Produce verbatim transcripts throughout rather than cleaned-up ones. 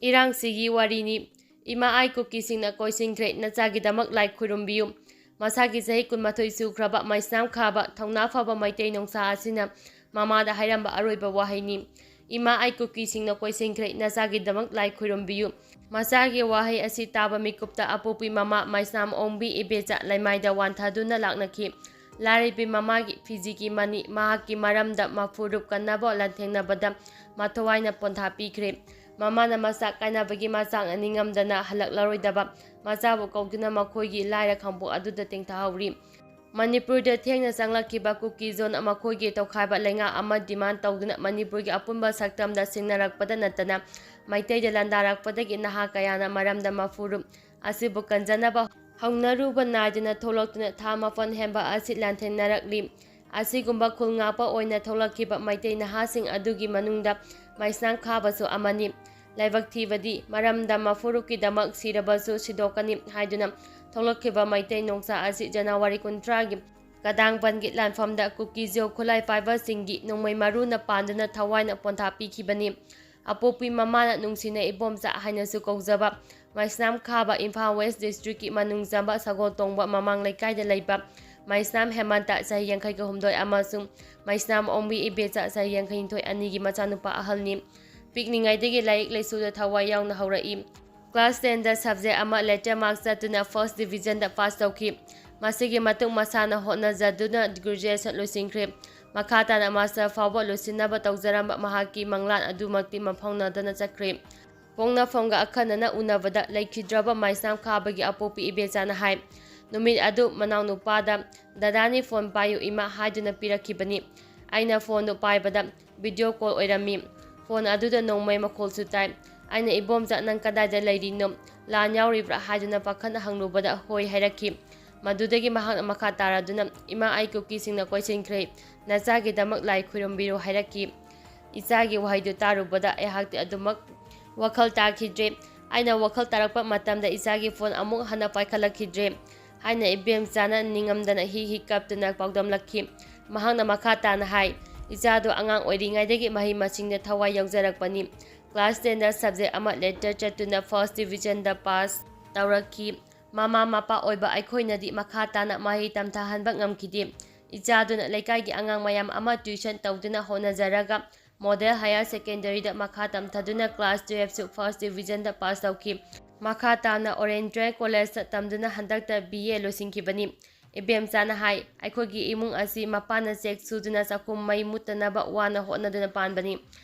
ꯏꯔꯥꯡꯁꯤꯒꯤ ꯋꯥꯔꯤꯅꯤ꯫ ꯏꯃꯥ ꯑꯥꯏ ꯀꯨꯀꯤꯁꯤꯡꯅ ꯀꯣꯏꯁꯤꯟꯈ꯭ꯔꯦ, ꯅꯆꯥꯒꯤꯗꯃꯛ ꯂꯥꯏ ꯈꯨꯔꯨꯝꯕꯤꯌꯨ꯫ ꯃꯁꯥꯒꯤ ꯆꯍꯤ ꯀꯨꯟꯃꯥꯊꯣꯏ ꯁꯨꯈ꯭ꯔꯕ ꯃꯩꯁꯅꯥꯝ ꯈꯥꯕ ꯊꯧꯅꯥ ꯐꯕ ꯃꯩꯇꯩ ꯅꯣꯡꯁꯥ ꯑꯁꯤꯅ ꯃꯃꯥꯗ ꯍꯥꯏꯔꯝꯕ ꯑꯔꯣꯏꯕ ꯋꯥꯍꯩꯅꯤ꯫ ꯏꯃꯥ ꯑꯥꯏ ꯀꯨꯀꯤꯁꯤꯡꯅ ꯀꯣꯏꯁꯤꯟꯈ꯭ꯔꯦ, ꯅꯆꯥꯒꯤꯗꯃꯛ ꯂꯥꯏ ꯈꯨꯔꯨꯝꯕꯤꯌꯨ꯫ ꯃꯆꯥꯒꯤ ꯋꯥꯍꯩ ꯑꯁꯤ ꯇꯥꯕ ꯃꯤꯀꯨꯞꯇ ꯑꯄꯣꯛꯄꯤ ꯃꯃꯥ ꯃꯩꯁꯅꯥꯝ ꯑꯣꯡꯕꯤ ꯏꯕꯦꯆꯥ ꯂꯩꯃꯥꯏꯗ ꯋꯥꯟꯊꯗꯨꯅ ꯂꯥꯛꯅꯈꯤ꯫ ꯂꯥꯏꯔꯩꯕꯤ ꯃꯃꯥꯒꯤ ꯐꯤꯖꯤꯒꯤ ꯃꯅꯤ ꯃꯍꯥꯛꯀꯤ ꯃꯔꯝꯗ ꯃꯐꯨꯔꯨꯞ ꯀꯟꯅꯕ ꯂꯥꯟꯊꯦꯡꯅꯕꯗ ꯃꯊꯋꯥꯏꯅ ꯄꯣꯟꯊꯥ ꯄꯤꯈ꯭ꯔꯦ꯫ ꯃꯃꯥꯅ ꯃꯆꯥ ꯀꯥꯏꯅꯕꯒꯤ ꯃꯆꯥꯛꯅ ꯅꯤꯡꯉꯝꯗꯅ ꯍꯜꯂꯛꯂꯔꯣꯏꯗꯕ ꯃꯆꯥꯕꯨ ꯀꯧꯗꯨꯅ ꯃꯈꯣꯏꯒꯤ ꯂꯥꯏꯔ ꯈꯥꯡꯄꯣꯛ ꯑꯗꯨꯗ ꯇꯦꯡꯊꯥꯍꯧꯔꯤ꯫ ꯃꯅꯤꯄꯨꯔꯗ ꯊꯦꯡꯅ ꯆꯪꯂꯛꯈꯤꯕ ꯀꯨꯀꯤ ꯖꯣꯟ ꯃꯈꯣꯏꯒꯤ ꯇꯧꯈꯥꯏꯕ ꯂꯩꯉꯥꯛ ꯑꯃ ꯗꯤꯃꯥꯟ ꯇꯧꯗꯨꯅ ꯃꯅꯤꯄꯨꯔꯒꯤ ꯑꯄꯨꯟꯕ ꯁꯛꯇꯝꯗ ꯁꯤꯡꯅꯔꯛꯄꯗ ꯅꯠꯇꯅ ꯃꯩꯇꯩꯗ ꯂꯥꯟꯗꯥꯔꯛꯄꯗꯒꯤ ꯅꯍꯥ ꯀꯌꯥꯅ ꯃꯔꯝꯗ ꯃꯐꯨꯔꯨꯞ ꯑꯁꯤꯕꯨ ꯀꯟꯖꯅꯕ ꯍꯧꯅꯔꯨꯕ ꯅꯥꯏꯗꯅ ꯊꯣꯛꯂꯛꯇꯨꯅ ꯊꯥ ꯃꯥꯄꯟ ꯍꯦꯟꯕ ꯑꯁꯤ ꯂꯥꯟꯊꯦꯡꯅꯔꯛꯂꯤ꯫ ꯑꯁꯤꯒꯨꯝꯕ ꯈꯨꯜ ꯉꯥꯛꯄ ꯑꯣꯏꯅ ꯊꯣꯛꯂꯛꯈꯤꯕ ꯃꯩꯇꯩ ꯅꯍꯥꯁꯤꯡ ꯑꯗꯨꯒꯤ ꯃꯅꯨꯡꯗ ꯃꯩꯁꯅꯥꯝ ꯈꯥꯕꯁꯨ ꯑꯃꯅꯤ꯫ ꯂꯥꯏꯕꯛ ꯊꯤꯕꯗꯤ ꯃꯔꯝꯗ ꯃꯐꯨꯔꯨꯞꯀꯤꯗꯃꯛ ꯁꯤꯔꯕꯁꯨ ꯁꯤꯗꯣꯛꯀꯅꯤ ꯍꯥꯏꯗꯨꯅ ꯊꯣꯛꯂꯛꯈꯤꯕ ꯃꯩꯇꯩ ꯅꯣꯡꯁꯥ ꯑꯁꯤ ꯖꯅꯋꯥꯔꯤ ꯀꯨꯟꯊ꯭ꯔꯥꯒꯤ ꯀꯗꯥꯡꯕꯟꯒꯤ ꯂꯥꯟꯐꯝꯗ ꯀꯨꯀꯤ ꯖꯤꯑꯣ ꯈꯨꯠꯂꯥꯏ ꯄꯥꯏꯕꯁꯤꯡꯒꯤ ꯅꯣꯡꯃꯩ ꯃꯔꯨꯅ ꯄꯥꯟꯗꯨꯅ ꯊꯋꯥꯏꯅ ꯄꯣꯟꯊꯥ ꯄꯤꯈꯤꯕꯅꯤ꯫ ꯑꯄꯣꯛꯄꯤ ꯃꯃꯥꯅ ꯅꯨꯡꯁꯤꯅ ꯏꯕꯣꯝꯆꯥ ꯍꯥꯏꯅꯁꯨ ꯀꯧꯖꯕ ꯃꯩꯁꯅꯥꯝ ꯈꯥꯕ ꯏꯝꯐꯥꯜ ꯋꯦꯁ ꯗꯤꯁꯇ꯭ꯔꯤꯛꯀꯤ ꯃꯅꯨꯡ ꯆꯟꯕ ꯁꯒꯣꯜ ꯇꯣꯡꯕ ꯃꯃꯥꯡ ꯂꯩꯀꯥꯏꯗ ꯂꯩꯕ ꯃꯩꯁꯅꯥꯝ ꯍꯦꯃꯟꯇ ꯆꯍꯤ ꯌꯥꯡꯈꯩꯒ ꯍꯨꯝꯗꯣꯏ ꯑꯃꯁꯨꯡ ꯃꯩꯁꯅꯥꯝ ꯑꯣꯡꯕꯤ ꯏꯕꯦꯆꯥ ꯆꯍꯤ ꯌꯥꯡꯈꯩꯅꯤꯊꯣꯏ ꯑꯅꯤꯒꯤ ꯃꯆꯥꯅꯨꯄꯥ ꯑꯍꯜꯅꯤ꯫ ꯄꯤꯛꯂꯤꯉꯩꯗꯒꯤ ꯂꯥꯏꯔꯤꯛ ꯂꯥꯏꯁꯨꯗ ꯊꯋꯥꯏ ꯌꯥꯎꯅ ꯍꯧꯔꯛꯏ꯫ ꯀ꯭ꯂꯥꯁ ꯇꯦꯟꯗ ꯁꯕꯖꯦꯛ ꯑꯃ ꯂꯦꯇꯔ ꯃꯥꯔꯛ ꯆꯠꯇꯨꯅ ꯐꯥꯔꯁ ꯗꯤꯕꯤꯖꯟꯗ ꯄꯥꯁ ꯇꯧꯈꯤ꯫ ꯃꯁꯤꯒꯤ ꯃꯇꯨꯡ ꯃꯁꯥꯅ ꯍꯣꯠꯅꯖꯗꯨꯅ ꯒ꯭ꯔꯦꯖꯨꯑꯦꯁꯟ ꯂꯣꯏꯁꯤꯟꯈ꯭ꯔꯦ꯫ ꯃꯈꯥ ꯇꯥꯅ ꯃꯥꯁꯇꯔ ꯐꯥꯎꯕ ꯂꯣꯏꯁꯤꯟꯅꯕ ꯇꯧꯖꯔꯝꯕ ꯃꯍꯥꯛꯀꯤ ꯃꯪꯂꯥꯟ ꯑꯗꯨꯃꯛꯇꯤ ꯃꯪꯐꯥꯎꯅꯗꯅ ꯆꯠꯈ꯭ꯔꯦ꯫ ꯄꯣꯛꯅꯐꯝꯒ ꯑꯈꯟꯅꯅ ꯎꯅꯕꯗ ꯂꯩꯈꯤꯗ꯭ꯔꯕ ꯃꯩꯁꯅꯥꯝ ꯈꯥꯕꯒꯤ ꯑꯄꯣꯛꯄꯤ ꯏꯕꯦꯆꯥꯅ ꯍꯥꯏ, ꯅꯨꯃꯤꯠ ꯑꯗꯨ ꯃꯅꯥꯎꯅꯨꯄꯥꯗ, "ꯗꯗꯥꯅꯤ, ꯐꯣꯟ ꯄꯥꯏꯌꯨ ꯏꯃꯥ" ꯍꯥꯏꯗꯨꯅ ꯄꯤꯔꯛꯈꯤꯕꯅꯤ꯫ ꯑꯩꯅ ꯐꯣꯟꯗꯨ ꯄꯥꯏꯕꯗ ꯚꯤꯗꯤꯑꯣ ꯀꯣꯜ ꯑꯣꯏꯔꯝꯃꯤ꯫ ꯐꯣꯟ ꯑꯗꯨꯗ ꯅꯣꯡꯃꯩ ꯃꯈꯣꯜꯁꯨ ꯇꯥꯏ꯫ ꯑꯩꯅ, "ꯏꯕꯣꯝꯆꯥ, ꯅꯪ ꯀꯗꯥꯏꯗ ꯂꯩꯔꯤꯅꯣ? ꯂꯥꯟ ꯌꯥꯎꯔꯤꯕ꯭ꯔꯥ?" ꯍꯥꯏꯗꯨꯅ ꯄꯥꯈꯠꯅ ꯍꯪꯂꯨꯕꯗ ꯍꯣꯏ ꯍꯥꯏꯔꯛꯈꯤ꯫ ꯃꯗꯨꯗꯒꯤ ꯃꯍꯥꯛꯅ ꯃꯈꯥ ꯇꯥꯔꯗꯨꯅ, "ꯏꯃꯥ, ꯑꯩ ꯀꯨꯀꯤꯁꯤꯡꯅ ꯀꯣꯏꯁꯤꯟꯈ꯭ꯔꯦ, ꯅꯆꯥꯒꯤꯗꯃꯛ ꯂꯥꯏ ꯈꯨꯔꯨꯝꯕꯤꯔꯨ" ꯍꯥꯏꯔꯛꯈꯤ꯫ ꯏꯆꯥꯒꯤ ꯋꯥꯍꯩꯗꯨ ꯇꯥꯔꯨꯕꯗ ꯑꯩꯍꯥꯛꯇꯤ ꯑꯗꯨꯃꯛ ꯋꯥꯈꯜ ꯇꯥꯈꯤꯗ꯭ꯔꯦ꯫ ꯑꯩꯅ ꯋꯥꯈꯜ ꯇꯥꯔꯛꯄ ꯃꯇꯝꯗ ꯏꯆꯥꯒꯤ ꯐꯣꯟ ꯑꯃꯨꯛ ꯍꯟꯅ ꯄꯥꯏꯈꯠꯂꯛꯈꯤꯗ꯭ꯔꯦ ꯍꯥꯏꯅ ꯏꯕꯦꯝꯆꯥꯅ ꯅꯤꯡꯉꯝꯗꯅ ꯍꯤ ꯍꯤ ꯀꯞꯇꯨꯅ ꯄꯥꯎꯗꯝꯂꯛꯈꯤ꯫ ꯃꯍꯥꯛꯅ ꯃꯈꯥ ꯇꯥꯅ ꯍꯥꯏ, "ꯏꯆꯥꯗꯨ ꯑꯉꯥꯡ ꯑꯣꯏꯔꯤꯉꯩꯗꯒꯤ ꯃꯍꯩ ꯃꯁꯤꯡꯗ ꯊꯋꯥꯏ ꯌꯥꯎꯖꯔꯛꯄꯅꯤ꯫ Class ten ꯗ subject ꯑꯃ letter ꯆꯠꯇꯨꯅ first division ꯗ pass ꯇꯧꯔꯛꯈꯤ꯫ ꯃꯃꯥ ꯃꯄꯥ ꯑꯣꯏꯕ ꯑꯩꯈꯣꯏꯅꯗꯤ ꯃꯈꯥ ꯇꯥꯅ ꯃꯍꯩ ꯇꯝꯊꯍꯟꯕ ꯉꯝꯈꯤꯗꯦ꯫ ꯏꯆꯥꯗꯨꯅ ꯂꯩꯀꯥꯏꯒꯤ ꯑꯉꯥꯡ ꯃꯌꯥꯝ ꯑꯃ tuition ꯇꯧꯗꯨꯅ ꯍꯣꯠꯅꯖꯔꯒ Model Higher Secondary ꯗ ꯃꯈꯥ ꯇꯝꯊꯗꯨꯅ class twelve ꯁꯨ first division ꯗ pass ꯇꯧꯈꯤ꯫ ꯃꯈꯥ ꯇꯥꯅ Oriental College ꯇ ꯇꯝꯗꯨꯅ ꯍꯟꯗꯛꯇ B A ꯂꯣꯏꯁꯤꯟꯈꯤꯕꯅꯤ꯫ ꯏꯕꯦꯝꯆꯥꯅ ꯍꯥꯏ, "ꯑꯩꯈꯣꯏꯒꯤ ꯏꯃꯨꯡ ꯑꯁꯤ ꯃꯄꯥꯅ ꯆꯦꯛ ꯁꯨꯗꯨꯅ ꯆꯥꯛꯈꯨꯝ ꯃꯩ ꯃꯨꯠꯇꯅꯕ ꯋꯥꯅ ꯍꯣꯠꯅꯗꯨꯅ ꯄꯥꯟꯕꯅꯤ꯫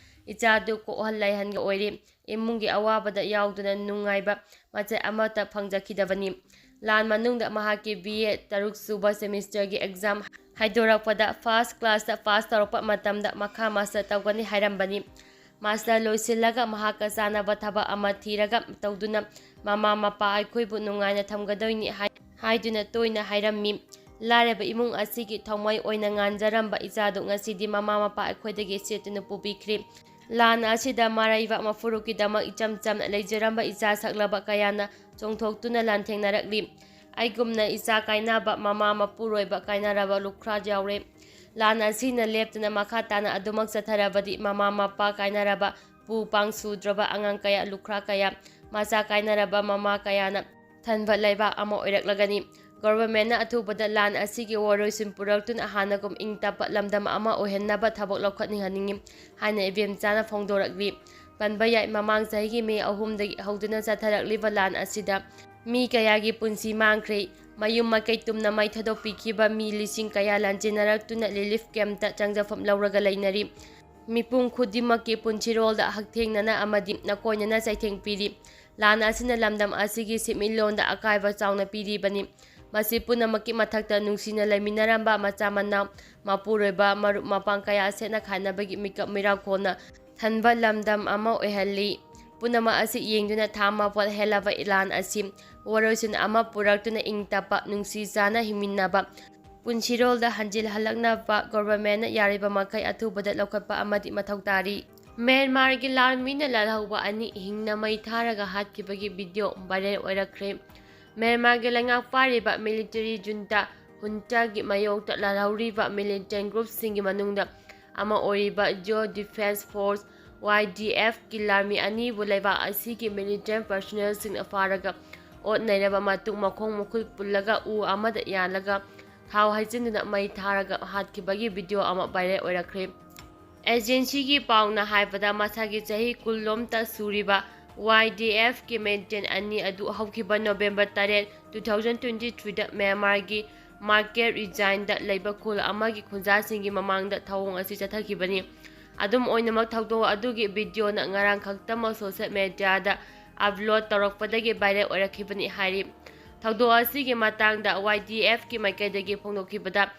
ꯏꯆꯥꯗꯨ ꯀꯣꯛꯍꯜ ꯂꯥꯏꯍꯟꯒ ꯑꯣꯏꯔꯤ꯫ ꯏꯃꯨꯡꯒꯤ ꯑꯋꯥꯕꯗ ꯌꯥꯎꯗꯨꯅ ꯅꯨꯡꯉꯥꯏꯕ ꯃꯆꯦꯠ ꯑꯃꯠꯇ ꯐꯪꯖꯈꯤꯗꯕꯅꯤ"꯫ ꯂꯥꯟ ꯃꯅꯨꯡꯗ ꯃꯍꯥꯛꯀꯤ B A ꯇꯔꯨꯛ ꯁꯨꯕ semester ꯒꯤ exam ꯍꯥꯏꯗꯣꯔꯛꯄꯗ first class ꯇ pass ꯇꯧꯔꯛꯄ ꯃꯇꯝꯗ ꯃꯈꯥ master ꯇꯧꯒꯅꯤ ꯍꯥꯏꯔꯝꯕꯅꯤ꯫ Master ꯂꯣꯏꯁꯤꯜꯂꯒ ꯃꯍꯥꯛꯀ ꯆꯥꯟꯅꯕ ꯊꯕꯛ ꯑꯃ ꯊꯤꯔꯒ ꯇꯧꯗꯨꯅ ꯃꯃꯥ ꯃꯄꯥ ꯑꯩꯈꯣꯏꯕꯨ ꯅꯨꯡꯉꯥꯏꯅ ꯊꯝꯒꯗꯣꯏꯅꯤ ꯍꯥꯏ-, ꯍꯥꯏꯗꯨꯅ ꯇꯣꯏꯅ ꯍꯥꯏꯔꯝꯃꯤ꯫ ꯂꯥꯏꯔꯕ ꯏꯃꯨꯡ ꯑꯁꯤꯒꯤ ꯊꯧꯃꯥꯏ ꯑꯣꯏꯅ ꯉꯥꯟꯖꯔꯝꯕ ꯏꯆꯥꯗꯨ ꯉꯁꯤꯗꯤ ꯃꯃꯥ ꯃꯄꯥ ꯑꯩꯈꯣꯏꯗꯒꯤ ꯁꯦꯠꯇꯨꯅ ꯄꯨꯕꯤꯈ꯭ꯔꯤ꯫ ꯂꯥꯟ ꯑꯁꯤꯗ ꯃꯔꯩꯕ ꯃꯐꯨꯔꯨꯞꯀꯤꯗꯃꯛ ꯏꯆꯝ ꯆꯝꯅ ꯂꯩꯖꯔꯝꯕ ꯏꯆꯥ ꯁꯛꯂꯕ ꯀꯌꯥꯅ ꯆꯣꯡꯊꯣꯛꯇꯨꯅ ꯂꯥꯟꯊꯦꯡꯅꯔꯛꯂꯤ꯫ ꯑꯩꯒꯨꯝꯅ ꯏꯆꯥ ꯀꯥꯏꯅꯕ, ꯃꯃꯥ ꯃꯄꯨꯔꯣꯏꯕ ꯀꯥꯏꯅꯔꯕ ꯂꯨꯈ꯭ꯔꯥ ꯌꯥꯎꯔꯦ꯫ ꯂꯥꯟ ꯑꯁꯤꯅ ꯂꯦꯞꯇꯅ ꯃꯈꯥ ꯇꯥꯅ ꯑꯗꯨꯃꯛ ꯆꯠꯊꯔꯕꯗꯤ ꯃꯃꯥ ꯃꯄꯥ ꯀꯥꯏꯅꯔꯕ, ꯄꯨ ꯄꯥꯡ ꯁꯨꯗ꯭ꯔꯕ ꯑꯉꯥꯡ ꯀꯌꯥ, ꯂꯨꯈ꯭ꯔꯥ ꯀꯌꯥ, ꯃꯆꯥ ꯀꯥꯏꯅꯔꯕ ꯃꯃꯥ ꯀꯌꯥꯅ ꯊꯟꯕ ꯂꯩꯕꯥꯛ ꯑꯃ ꯑꯣꯏꯔꯛꯂꯒꯅꯤ꯫ Government ꯅ ꯑꯊꯨꯕꯗ ꯂꯥꯟ ꯑꯁꯤꯒꯤ ꯋꯥꯔꯣꯏꯁꯤꯟ ꯄꯨꯔꯛꯇꯨꯅ ꯍꯥꯟꯅꯒꯨꯝ ꯏꯪ ꯇꯞꯄ ꯂꯝꯗꯝ ꯑꯃ ꯑꯣꯏꯍꯟꯅꯕ ꯊꯕꯛ ꯂꯧꯈꯠꯅꯤꯡꯍꯟꯅꯤꯡꯏ ꯍꯥꯏꯅ ꯏꯕꯦꯝꯆꯥꯅ ꯐꯣꯡꯗꯣꯔꯛꯂꯤ꯫ ꯄꯟꯕ ꯌꯥꯏ, ꯃꯃꯥꯡ ꯆꯍꯤꯒꯤ May ꯑꯍꯨꯝꯗꯒꯤ ꯍꯧꯗꯨꯅ ꯆꯠꯊꯔꯛꯂꯤꯕ ꯂꯥꯟ ꯑꯁꯤꯗ ꯃꯤ ꯀꯌꯥꯒꯤ ꯄꯨꯟꯁꯤ ꯃꯥꯡꯈ꯭ꯔꯦ꯫ ꯃꯌꯨꯝ ꯃꯀꯩ ꯇꯨꯝꯅ ꯃꯩ ꯊꯥꯗꯣꯛꯄꯤꯈꯤꯕ ꯃꯤ ꯂꯤꯁꯤꯡ ꯀꯌꯥ ꯂꯥꯟꯖꯦꯟꯅꯔꯛꯇꯨꯅ relief camp ꯇ ꯆꯪꯖꯐꯝ ꯂꯧꯔꯒ ꯂꯩꯅꯔꯤ꯫ ꯃꯤꯄꯨꯝ ꯈꯨꯗꯤꯡꯃꯛꯀꯤ ꯄꯨꯟꯁꯤꯔꯣꯜꯗ ꯍꯛꯊꯦꯡꯅꯅ ꯑꯃꯗꯤ ꯅꯀꯣꯏꯅꯅ ꯆꯩꯊꯦꯡ ꯄꯤꯔꯤ꯫ ꯂꯥꯟ ꯑꯁꯤꯅ ꯂꯝꯗꯝ ꯑꯁꯤꯒꯤ ꯁꯦꯟꯃꯤꯠꯂꯣꯟꯗ ꯑꯀꯥꯏꯕ ꯆꯥꯎꯅ ꯄꯤꯔꯤꯕꯅꯤ꯫ ꯃꯁꯤ ꯄꯨꯝꯅꯃꯛꯀꯤ ꯃꯊꯛꯇ ꯅꯨꯡꯁꯤꯅ ꯂꯩꯃꯤꯟꯅꯔꯝꯕ ꯃꯆꯥ ꯃꯅꯥꯎ, ꯃꯄꯨꯔꯣꯏꯕ, ꯃꯔꯨꯞ ꯃꯄꯥꯡ ꯀꯌꯥ ꯁꯦꯠꯅ ꯈꯥꯏꯅꯕꯒꯤ ꯃꯤꯀꯞ ꯃꯤꯔꯥꯎꯈꯣꯜꯅ ꯊꯟꯕ ꯂꯝꯗꯝ ꯑꯃ ꯑꯣꯏꯍꯜꯂꯤ꯫ ꯄꯨꯝꯅꯃꯛ ꯑꯁꯤ ꯌꯦꯡꯗꯨꯅ ꯊꯥ ꯃꯥꯄꯜ ꯍꯦꯜꯂꯕ ꯂꯥꯟ ꯑꯁꯤ ꯋꯥꯔꯣꯏꯁꯤꯟ ꯑꯃ ꯄꯨꯔꯛꯇꯨꯅ ꯏꯪ ꯇꯞꯄ, ꯅꯨꯡꯁꯤ ꯆꯥꯅ ꯍꯤꯡꯃꯤꯟꯅꯕ, ꯄꯨꯟꯁꯤꯔꯣꯜꯗ ꯍꯟꯖꯤꯜꯍꯜꯂꯛꯅꯕ government ꯅ ꯌꯥꯔꯤꯕ ꯃꯈꯩ ꯑꯊꯨꯕꯗ ꯂꯧꯈꯠꯄ ꯑꯃꯗꯤ ꯃꯊꯧ ꯇꯥꯔꯤ꯫ ꯃ꯭ꯌꯥꯟꯃꯥꯔꯒꯤ ꯂꯥꯟꯃꯤꯅ ꯂꯥꯜꯍꯧꯕ ꯑꯅꯤ ꯍꯤꯡꯅ ꯃꯩ ꯊꯥꯔꯒ ꯍꯥꯠꯈꯤꯕꯒꯤ video viral ꯑꯣꯏꯔꯛꯈ꯭ꯔꯦ꯫ ꯃ꯭ꯌꯥꯟꯃꯥꯔꯒꯤ ꯂꯩꯉꯥꯛ ꯄꯥꯏꯔꯤꯕ military junta junta ꯒꯤ ꯃꯥꯌꯣꯛꯇ ꯂꯥꯜꯍꯧꯔꯤꯕ militant group ꯁꯤꯡꯒꯤ ꯃꯅꯨꯡꯗ ꯑꯃ ꯑꯣꯏꯔꯤꯕ Zo Defense Force ꯋꯥꯏ ꯗꯤ ꯑꯦꯐꯀꯤ ꯂꯥꯟꯃꯤ ꯑꯅꯤꯕꯨ ꯂꯩꯕꯥꯛ ꯑꯁꯤꯒꯤ ꯃꯤꯂꯤꯇꯦꯟ ꯄꯔꯁꯣꯅꯦꯜꯁꯤꯡꯅ ꯐꯥꯔꯒ ꯑꯣꯠ ꯅꯩꯔꯕ ꯃꯇꯨꯡ, ꯃꯈꯣꯡ ꯃꯈꯨꯠ ꯄꯨꯜꯂꯒ ꯎ ꯑꯃꯗ ꯌꯥꯜꯂꯒ ꯊꯥꯎ ꯍꯩꯖꯤꯟꯗꯨꯅ ꯃꯩ ꯊꯥꯔꯒ ꯍꯥꯠꯈꯤꯕꯒꯤ ꯚꯤꯗꯤꯑꯣ ꯑꯃ ꯚꯥꯏꯔꯦꯜ ꯑꯣꯏꯔꯛꯈ꯭ꯔꯦ꯫ ꯑꯦꯖꯦꯟꯁꯤꯒꯤ ꯄꯥꯎꯅ ꯍꯥꯏꯕꯗ, ꯃꯁꯥꯒꯤ ꯆꯍꯤ ꯀꯨꯟꯂꯣꯝꯇ ꯁꯨꯔꯤꯕ ꯋꯥꯏ ꯗꯤ ꯑꯦꯐꯀꯤ ꯃꯤꯂꯤꯇꯦꯟ ꯑꯅꯤ ꯑꯗꯨ ꯍꯧꯈꯤꯕ ꯅꯣꯕꯦꯝꯕꯔ ꯇꯔꯦꯠ, two thousand twenty threeꯗ ꯃ꯭ꯌꯥꯟꯃꯥꯔꯒꯤ ꯃꯥꯔꯀꯦꯠ ꯔꯤꯖꯥꯏꯟꯗ ꯂꯩꯕ ꯈꯨꯜ ꯑꯃꯒꯤ ꯈꯨꯟꯖꯥꯁꯤꯡꯒꯤ ꯃꯃꯥꯡꯗ ꯊꯧꯑꯣꯡ ꯑꯁꯤ ꯆꯠꯊꯈꯤꯕꯅꯤ꯫ ꯑꯗꯨꯝ ꯑꯣꯏꯅꯃꯛ, ꯊꯧꯗꯣꯛ ꯑꯗꯨꯒꯤ ꯚꯤꯗꯤꯑꯣꯅ ꯉꯔꯥꯡ ꯈꯛꯇꯃꯛ ꯁꯣꯁꯦꯜ ꯃꯦꯗꯤꯌꯥꯗ ꯑꯞꯂꯣꯗ ꯇꯧꯔꯛꯄꯗꯒꯤ ꯚꯥꯏꯔꯦꯜ ꯑꯣꯏꯔꯛꯈꯤꯕꯅꯤ ꯍꯥꯏꯔꯤ꯫ ꯊꯧꯗꯣꯛ ꯑꯁꯤꯒꯤ ꯃꯇꯥꯡꯗ ꯋꯥꯏ ꯗꯤ ꯑꯦꯐꯀꯤ ꯃꯥꯏꯀꯩꯗꯒꯤ ꯐꯣꯡꯗꯣꯛꯈꯤꯕꯗ,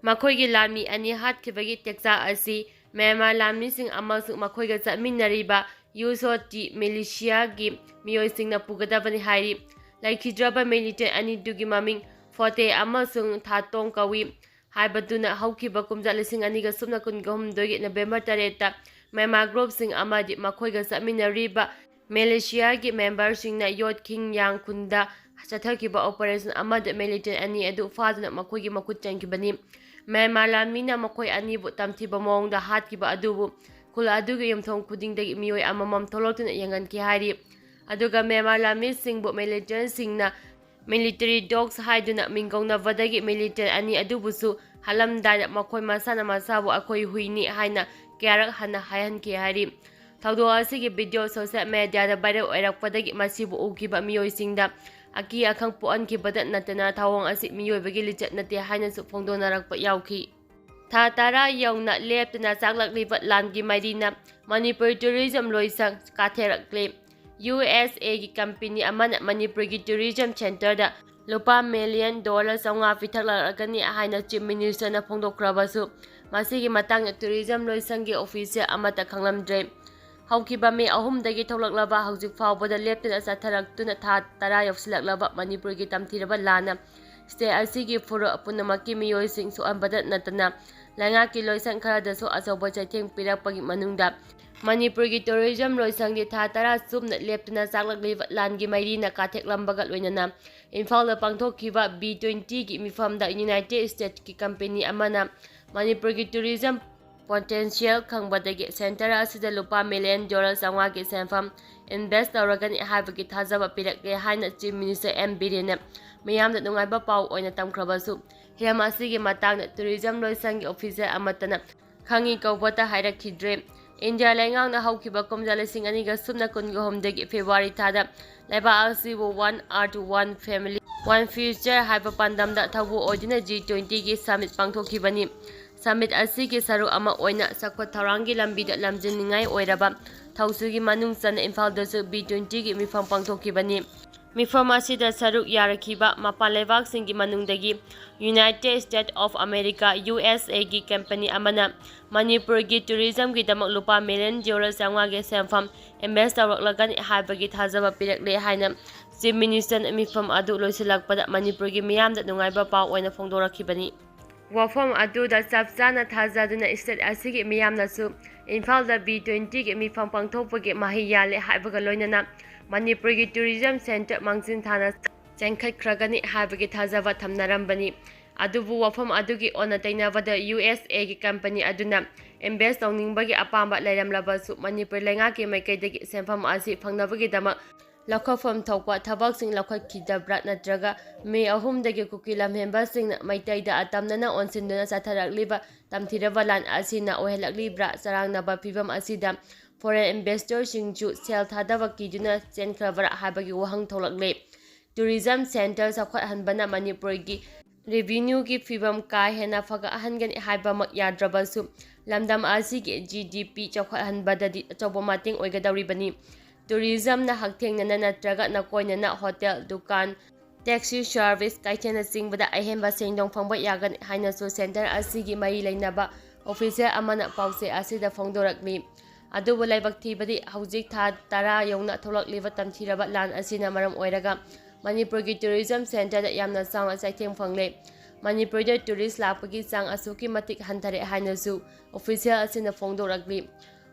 ꯃꯈꯣꯏꯒꯤ ꯂꯥꯟꯃꯤ ꯑꯅꯤ ꯍꯥꯠꯈꯤꯕꯒꯤ ꯇꯦꯛꯆꯥꯛ ꯑꯁꯤ ꯃ꯭ꯌꯥꯟꯃꯥꯔ ꯂꯥꯟꯃꯤꯁꯤꯡ ꯑꯃꯁꯨꯡ ꯃꯈꯣꯏꯒ ꯆꯠꯃꯤꯟꯅꯔꯤꯕ ꯌꯨꯁꯣꯇꯤ ꯃꯤꯂꯤꯁꯤꯌꯥꯒꯤ ꯃꯤꯑꯣꯏꯁꯤꯡꯅ ꯄꯨꯒꯗꯕꯅꯤ ꯍꯥꯏꯔꯤ꯫ ꯂꯩꯈꯤꯗ꯭ꯔꯕ ꯃꯤꯂꯤꯇꯦꯟ ꯑꯅꯤꯗꯨꯒꯤ ꯃꯃꯤꯡ ꯐꯣꯇꯦ ꯑꯃꯁꯨꯡ ꯊꯥꯇꯣꯡ ꯀꯧꯏ ꯍꯥꯏꯕꯗꯨꯅ ꯍꯧꯈꯤꯕ ꯀꯨꯝꯖꯥ ꯂꯤꯁꯤꯡ ꯑꯅꯤꯒ ꯁꯨꯞꯅ ꯀꯨꯟꯒ ꯍꯨꯝꯗꯣꯏꯒꯤ ꯅꯕꯦꯝꯕꯔ ꯇꯔꯦꯠꯇ ꯃ꯭ꯌꯥꯟꯃꯥꯔ ꯒ꯭ꯔꯨꯞꯁꯤꯡ ꯑꯃꯗꯤ ꯃꯈꯣꯏꯒ ꯆꯠꯃꯤꯟꯅꯔꯤꯕ ꯃꯦꯂꯦꯁꯤꯌꯥꯒꯤ ꯃꯦꯝꯕꯔꯁꯤꯡꯅ ꯌꯣꯠ ꯈꯤꯡ ꯌꯥꯡ ꯈꯨꯟꯗ ꯆꯠꯊꯈꯤꯕ ꯑꯣꯄꯔꯦꯁꯟ ꯑꯃꯗ ꯃꯤꯂꯤꯇꯦꯟ ꯑꯅꯤ ꯑꯗꯨ ꯐꯥꯗꯨꯅ ꯃꯈꯣꯏꯒꯤ ꯃꯈꯨꯠ ꯆꯟꯈꯤꯕꯅꯤ꯫ ꯃ꯭ꯌꯥꯟꯃꯥꯔ ꯂꯥꯟꯃꯤꯅ ꯃꯈꯣꯏ ꯑꯅꯤꯕꯨ ꯇꯝꯊꯤꯕ ꯃꯑꯣꯡꯗ ꯍꯥꯠꯈꯤꯕ ꯑꯗꯨꯕꯨ ꯈꯨꯜ ꯑꯗꯨꯒꯤ ꯌꯨꯝꯊꯣꯡ ꯈꯨꯗꯤꯡꯗꯒꯤ ꯃꯤꯑꯣꯏ ꯑꯃꯃꯝ ꯊꯣꯛꯂꯛꯇꯨꯅ ꯌꯦꯡꯍꯟꯈꯤ ꯍꯥꯏꯔꯤ꯫ ꯑꯗꯨꯒ ꯃ꯭ꯌꯥꯟꯃꯥꯔ ꯂꯥꯟꯃꯤꯁꯤꯡꯕꯨ ꯃꯤꯂꯤꯇꯦꯟꯁꯤꯡꯅ ꯃꯤꯂꯤꯇꯔꯤ ꯗꯣꯒꯁ ꯍꯥꯏꯗꯨꯅ ꯃꯤꯡꯒꯧꯅꯕꯗꯒꯤ ꯃꯤꯂꯤꯇꯦꯟ ꯑꯅꯤ ꯑꯗꯨꯕꯨꯁꯨ ꯍꯥꯠꯂꯝꯗꯥꯏꯗ ꯃꯈꯣꯏ ꯃꯁꯥꯅ ꯃꯁꯥꯕꯨ "ꯑꯩꯈꯣꯏ ꯍꯨꯏꯅꯤ" ꯍꯥꯏꯅ ꯀꯌꯥꯔꯛ ꯍꯟꯅ ꯍꯥꯏꯍꯟꯈꯤ ꯍꯥꯏꯔꯤ꯫ ꯊꯧꯗꯣꯛ ꯑꯁꯤꯒꯤ ꯚꯤꯗꯤꯑꯣ ꯁꯣꯁꯦꯜ ꯃꯦꯗꯤꯌꯥꯗ ꯚꯥꯏꯔꯦꯜ ꯑꯣꯏꯔꯛꯄꯗꯒꯤ ꯃꯁꯤꯕꯨ ꯎꯈꯤꯕ ꯃꯤꯑꯣꯏꯁꯤꯡꯗ ꯑꯀꯤ ꯑꯈꯪ ꯄꯣꯛꯍꯟꯈꯤꯕꯗ ꯅꯠꯇꯅ ꯊꯧꯑꯣꯡ ꯑꯁꯤ ꯃꯤꯑꯣꯏꯕꯒꯤ ꯂꯤꯆꯠ ꯅꯠꯇꯦ ꯍꯥꯏꯅꯁꯨ ꯐꯣꯡꯗꯣꯛꯅꯔꯛꯄ ꯌꯥꯎꯈꯤ꯫ ꯊꯥ ꯇꯔꯥ ꯌꯧꯅ ꯂꯦꯞꯇꯅ ꯆꯥꯛꯂꯛꯂꯤꯕ ꯂꯥꯟꯒꯤ ꯃꯩꯔꯤꯅ ꯃꯅꯤꯄꯨꯔ ꯇꯨꯔꯤꯖꯝ ꯂꯣꯏꯁꯪ ꯀꯥꯊꯦꯔꯛꯂꯦ꯫ ꯌꯨ ꯑꯦꯁ ꯑꯦꯒꯤ ꯀꯝꯄꯦꯅꯤ ꯑꯃꯅ ꯃꯅꯤꯄꯨꯔꯒꯤ ꯇꯨꯔꯤꯖꯝ ꯁꯦꯟꯇꯔꯗ ꯂꯨꯄꯥ ꯃꯤꯂꯤꯌꯟ ꯗꯣꯂꯔ ꯆꯥꯝꯃꯉꯥ ꯄꯤꯊꯛꯂꯛꯀꯅꯤ ꯍꯥꯏꯅ ꯆꯤꯐ ꯃꯤꯅꯤꯁꯇꯔꯅ ꯐꯣꯡꯗꯣꯛꯈ꯭ꯔꯕꯁꯨ, ꯃꯁꯤꯒꯤ ꯃꯇꯥꯡꯗ ꯇꯨꯔꯤꯖꯝ ꯂꯣꯏꯁꯪꯒꯤ ꯑꯣꯐꯤꯁꯤꯌꯦꯜ ꯑꯃꯠꯇ ꯈꯪꯂꯝꯗ꯭ꯔꯦ꯫ ꯍꯧꯈꯤꯕ ꯃꯦ ꯑꯍꯨꯝꯗꯒꯤ ꯊꯣꯛꯂꯛꯂꯕ ꯍꯧꯖꯤꯛ ꯐꯥꯎꯕꯗ ꯂꯦꯞꯇꯅ ꯆꯠꯊꯔꯛꯇꯨꯅ ꯊꯥ ꯇꯔꯥ ꯌꯧꯁꯤꯜꯂꯛꯂꯕ ꯃꯅꯤꯄꯨꯔꯒꯤ ꯇꯝꯊꯤꯔꯕ ꯂꯥꯟꯅ ꯁ꯭ꯇꯦꯠ ꯑꯁꯤꯒꯤ ꯐꯨꯔꯨꯞ ꯄꯨꯝꯅꯃꯛꯀꯤ ꯃꯤꯑꯣꯏꯁꯤꯡ ꯁꯣꯛꯍꯟꯕꯗ ꯅꯠꯇꯅ ꯂꯩꯉꯥꯛꯀꯤ ꯂꯣꯏꯁꯪ ꯈꯔꯗꯁꯨ ꯑꯆꯧꯕ ꯆꯩꯊꯦꯡ ꯄꯤꯔꯛꯄꯒꯤ ꯃꯅꯨꯡꯗ ꯃꯅꯤꯄꯨꯔꯒꯤ ꯇꯨꯔꯤꯖꯝ ꯂꯣꯏꯁꯪꯗꯤ ꯊꯥ ꯇꯔꯥ ꯆꯨꯞꯅ ꯂꯦꯞꯇꯅ ꯆꯥꯛꯂꯛꯂꯤꯕ ꯂꯥꯟꯒꯤ ꯃꯩꯔꯤꯅ ꯀꯥꯊꯦꯛꯂꯝꯕꯒ ꯂꯣꯏꯅꯅ ꯏꯝꯐꯥꯜꯗ ꯄꯥꯡꯊꯣꯛꯈꯤꯕ ꯕꯤ ꯇ꯭ꯋꯦꯟꯇꯤꯒꯤ ꯃꯤꯐꯝꯗ ꯌꯨꯅꯥꯏꯇꯦꯗ ꯁ꯭ꯇꯦꯠꯁꯀꯤ ꯀꯝꯄꯦꯅꯤ ꯑꯃꯅ ꯃꯅꯤꯄꯨꯔꯒꯤ ꯇꯨꯔꯤꯖꯝ ꯄꯣꯇꯦꯟꯁꯤꯌꯦꯜ ꯈꯪꯕꯗꯒꯤ ꯁꯦꯟꯇꯔ ꯑꯁꯤꯗ ꯂꯨꯄꯥ ꯃꯤꯂꯤꯌꯟ ꯗꯣꯂꯔ ꯆꯥꯝꯃꯉꯥꯒꯤ ꯁꯦꯟꯐꯝ ꯏꯟꯚꯦꯁ ꯇꯧꯔꯒꯅꯤ ꯍꯥꯏꯕꯒꯤ ꯊꯥꯖꯕ ꯄꯤꯔꯛꯂꯦ ꯍꯥꯏꯅ ꯆꯤꯐ ꯃꯤꯅꯤꯁꯇꯔ ꯑꯦꯝ ꯕꯤꯔꯦꯟꯅ ꯃꯤꯌꯥꯝꯗ ꯅꯨꯡꯉꯥꯏꯕ ꯄꯥꯎ ꯑꯣꯏꯅ ꯇꯝꯈ꯭ꯔꯕꯁꯨ, ꯍꯤꯔꯝ ꯑꯁꯤꯒꯤ ꯃꯇꯥꯡꯗ ꯇꯨꯔꯤꯖꯝ ꯂꯣꯏꯁꯪꯒꯤ ꯑꯣꯐꯤꯁꯤꯌꯦꯜ ꯑꯃꯠꯇꯅ ꯈꯪꯉꯤ ꯀꯧꯕꯇ ꯍꯥꯏꯔꯛꯈꯤꯗ꯭ꯔꯦ꯫ ꯏꯟꯗꯤꯌꯥ ꯂꯩꯉꯥꯛꯅ ꯍꯧꯈꯤꯕ ꯀꯨꯝꯖꯥ ꯂꯤꯁꯤꯡ ꯑꯅꯤꯒ ꯁꯨꯞꯅ ꯀꯨꯟꯒ ꯍꯨꯝꯗꯒꯤ ꯐꯦꯕ꯭ꯔꯨꯋꯥꯔꯤ ꯊꯥꯗ ꯂꯩꯕꯥꯛ ꯑꯁꯤꯕꯨ One Earth, One Family, One Future ꯍꯥꯏꯕ ꯄꯥꯟꯗꯝꯗ ꯊꯧꯕꯨ ꯑꯣꯏꯗꯨꯅ ꯖꯤ ꯇ꯭ꯋꯦꯟꯇꯤꯒꯤ ꯁꯃꯤꯠ ꯄꯥꯡꯊꯣꯛꯈꯤꯕꯅꯤ꯫ ꯁꯃꯤꯠ ꯑꯁꯤꯒꯤ ꯁꯔꯨꯛ ꯑꯃ ꯑꯣꯏꯅ ꯆꯥꯎꯈꯠ ꯊꯧꯔꯥꯡꯒꯤ ꯂꯝꯕꯤꯗ ꯂꯝꯖꯤꯡꯅꯤꯡꯉꯥꯏ ꯑꯣꯏꯔꯕ ꯊꯧꯁꯤꯜꯒꯤ ꯃꯅꯨꯡ ꯆꯟꯅ ꯏꯝꯐꯥꯜꯗꯁꯨ ꯕꯤ ꯇ꯭ꯋꯦꯟꯇꯤꯒꯤ ꯃꯤꯐꯝ ꯄꯥꯡꯊꯣꯛꯈꯤꯕꯅꯤ꯫ ꯃꯤꯐꯝ ꯑꯁꯤꯗ ꯁꯔꯨꯛ ꯌꯥꯔꯛꯈꯤꯕ ꯃꯄꯥꯟ ꯂꯩꯕꯥꯛꯁꯤꯡꯒꯤ ꯃꯅꯨꯡꯗꯒꯤ United States of America, U S ꯑꯦꯒꯤ ꯀꯝꯄꯅꯤ ꯑꯃꯅ ꯃꯅꯤꯄꯨꯔꯒꯤ ꯇꯨꯔꯤꯖꯝꯒꯤꯗꯃꯛ ꯂꯨꯄꯥ ꯃꯤꯂꯤꯌꯟ ꯗꯣꯂꯔ ꯆꯥꯝꯃꯉꯥꯒꯤ ꯁꯦꯟꯐꯝ ꯏꯟꯚꯦꯁ ꯇꯧꯔꯛꯂꯒꯅꯤ ꯍꯥꯏꯕꯒꯤ ꯊꯥꯖꯕ ꯄꯤꯔꯛꯂꯦ ꯍꯥꯏꯅ ꯆꯤꯐ ꯃꯤꯅꯤꯁꯇꯔꯅ ꯃꯤꯐꯝ ꯑꯗꯨ ꯂꯣꯏꯁꯤꯜꯂꯛꯄꯗ ꯃꯅꯤꯄꯨꯔꯒꯤ ꯃꯤꯌꯥꯝꯗ ꯅꯨꯡꯉꯥꯏꯕ ꯄꯥꯎ ꯑꯣꯏꯅ ꯐꯣꯡꯗꯣꯔꯛꯈꯤꯕꯅꯤ꯫ ꯋꯥꯐꯝ ꯑꯗꯨꯗ ꯆꯞ ꯆꯥꯅ ꯊꯥꯖꯗꯨꯅ ꯁ꯭ꯇꯦꯠ ꯑꯁꯤꯒꯤ ꯃꯤꯌꯥꯝꯅꯁꯨ ꯏꯝꯐꯥꯜꯗ ꯕꯤ ꯇ꯭ꯋꯦꯟꯇꯤꯒꯤ ꯃꯤꯐꯝ ꯄꯥꯡꯊꯣꯛꯄꯒꯤ ꯃꯍꯩ ꯌꯥꯜꯂꯦ ꯍꯥꯏꯕꯒ ꯂꯣꯏꯅꯅ ꯃꯅꯤꯄꯨꯔꯒꯤ ꯇꯨꯔꯤꯖꯝ ꯁꯦꯟꯇꯔ ꯃꯥꯡꯖꯤꯟ ꯊꯥꯅ ꯆꯦꯟꯈꯠꯈ꯭ꯔꯒꯅꯤ ꯍꯥꯏꯕꯒꯤ ꯊꯥꯖꯕ ꯊꯝꯅꯔꯝꯕꯅꯤ꯫ ꯑꯗꯨꯕꯨ ꯋꯥꯐꯝ ꯑꯗꯨꯒꯤ ꯑꯣꯟꯅ ꯇꯩꯅꯕꯗ ꯌꯨ ꯑꯦꯁ ꯑꯦꯒꯤ ꯀꯝꯄꯅꯤ ꯑꯗꯨꯅ ꯏꯟꯚꯦꯁ ꯇꯧꯅꯤꯡꯕꯒꯤ ꯑꯄꯥꯝꯕ ꯂꯩꯔꯝꯂꯕꯁꯨ ꯃꯅꯤꯄꯨꯔ ꯂꯩꯉꯥꯛꯀꯤ ꯃꯥꯏꯀꯩꯗꯒꯤ ꯁꯦꯟꯐꯝ ꯑꯁꯤ ꯐꯪꯅꯕꯒꯤꯗꯃꯛ ꯂꯧꯈꯠꯐꯝ ꯊꯣꯛꯄ ꯊꯕꯛꯁꯤꯡ ꯂꯧꯈꯠꯈꯤꯗꯕ꯭ꯔꯥ ꯅꯠꯇ꯭ꯔꯒ ꯃꯦ ꯑꯍꯨꯝꯗꯒꯤ ꯀꯨꯀꯤ ꯂꯝꯍꯦꯟꯕꯁꯤꯡꯅ ꯃꯩꯇꯩꯗ ꯑꯇꯝꯅꯅ ꯑꯣꯟꯁꯤꯟꯗꯨꯅ ꯆꯠꯊꯔꯛꯂꯤꯕ ꯇꯝꯊꯤꯔꯕ ꯂꯥꯟ ꯑꯁꯤꯅ ꯑꯣꯏꯍꯜꯂꯛꯂꯤꯕ꯭ꯔꯥ? ꯆꯔꯥꯡꯅꯕ ꯐꯤꯕꯝ ꯑꯁꯤꯗ ꯐꯣꯔꯦꯟ ꯏꯟꯚꯦꯁꯇꯔꯁꯤꯡꯁꯨ ꯁꯦꯜ ꯊꯥꯗꯕ ꯀꯤꯗꯨꯅ ꯆꯦꯟꯈ꯭ꯔꯕ꯭ꯔꯥ ꯍꯥꯏꯕꯒꯤ ꯋꯥꯍꯪ ꯊꯣꯛꯂꯛꯂꯦ꯫ ꯇꯨꯔꯤꯖꯝ ꯁꯦꯟꯇꯔ ꯆꯥꯎꯈꯠꯍꯟꯕꯅ ꯃꯅꯤꯄꯨꯔꯒꯤ ꯔꯦꯚꯤꯅ꯭ꯌꯨꯒꯤ ꯐꯤꯕꯝ ꯀꯥ ꯍꯦꯟꯅ ꯐꯒꯠꯍꯟꯒꯅꯤ ꯍꯥꯏꯕꯃꯛ ꯌꯥꯗ꯭ꯔꯕꯁꯨ, ꯂꯝꯗꯝ ꯑꯁꯤꯒꯤ ꯖꯤ ꯗꯤ ꯄꯤ ꯆꯥꯎꯈꯠꯍꯟꯕꯗꯗꯤ ꯑꯆꯧꯕ ꯃꯇꯦꯡ ꯑꯣꯏꯒꯗꯧꯔꯤꯕꯅꯤ꯫ ꯇꯨꯔꯤꯖꯝꯅ ꯍꯛꯊꯦꯡꯅꯅ ꯅꯠꯇ꯭ꯔꯒ ꯅꯥꯀꯣꯏꯅꯅ ꯍꯣꯇꯦꯜ, ꯗꯨꯀꯥꯟ, ꯇꯦꯛꯁꯤ ꯁꯔꯚꯤꯁ, ꯀꯩꯊꯦꯜꯅꯆꯤꯡꯕꯗ ꯑꯍꯦꯟꯕ ꯁꯦꯟꯗꯣꯡ ꯐꯪꯕ ꯌꯥꯒꯅꯤ ꯍꯥꯏꯅꯁꯨ ꯁꯦꯟꯇꯔ ꯑꯁꯤꯒꯤ ꯃꯔꯤ ꯂꯩꯅꯕ ꯑꯣꯐꯤꯁꯤꯌꯦꯜ ꯑꯃꯅ ꯄꯥꯎꯆꯦ ꯑꯁꯤꯗ ꯐꯣꯡꯗꯣꯔꯛꯂꯤ꯫ ꯑꯗꯨꯕꯨ ꯂꯥꯏꯕꯛ ꯊꯤꯕꯗꯤ ꯍꯧꯖꯤꯛ ꯊꯥ ꯇꯔꯥ ꯌꯧꯅ ꯊꯣꯛꯂꯛꯂꯤꯕ ꯇꯝꯊꯤꯔꯕ ꯂꯥꯟ ꯑꯁꯤꯅ ꯃꯔꯝ ꯑꯣꯏꯔꯒ ꯃꯅꯤꯄꯨꯔꯒꯤ ꯇꯨꯔꯤꯖꯝ ꯁꯦꯟꯇꯔꯗ ꯌꯥꯝꯅ ꯆꯥꯎꯅ ꯆꯩꯊꯦꯡ ꯐꯪꯂꯦ꯫ ꯃꯅꯤꯄꯨꯔꯗ ꯇꯨꯔꯤꯁ ꯂꯥꯛꯄꯒꯤ ꯆꯥꯡ ꯑꯁꯨꯛꯀꯤ ꯃꯇꯤꯛ ꯍꯟꯊꯔꯦ ꯍꯥꯏꯅꯁꯨ ꯑꯣꯐꯤꯁꯤꯌꯦꯜ ꯑꯁꯤꯅ ꯐꯣꯡꯗꯣꯔꯛꯂꯤ꯫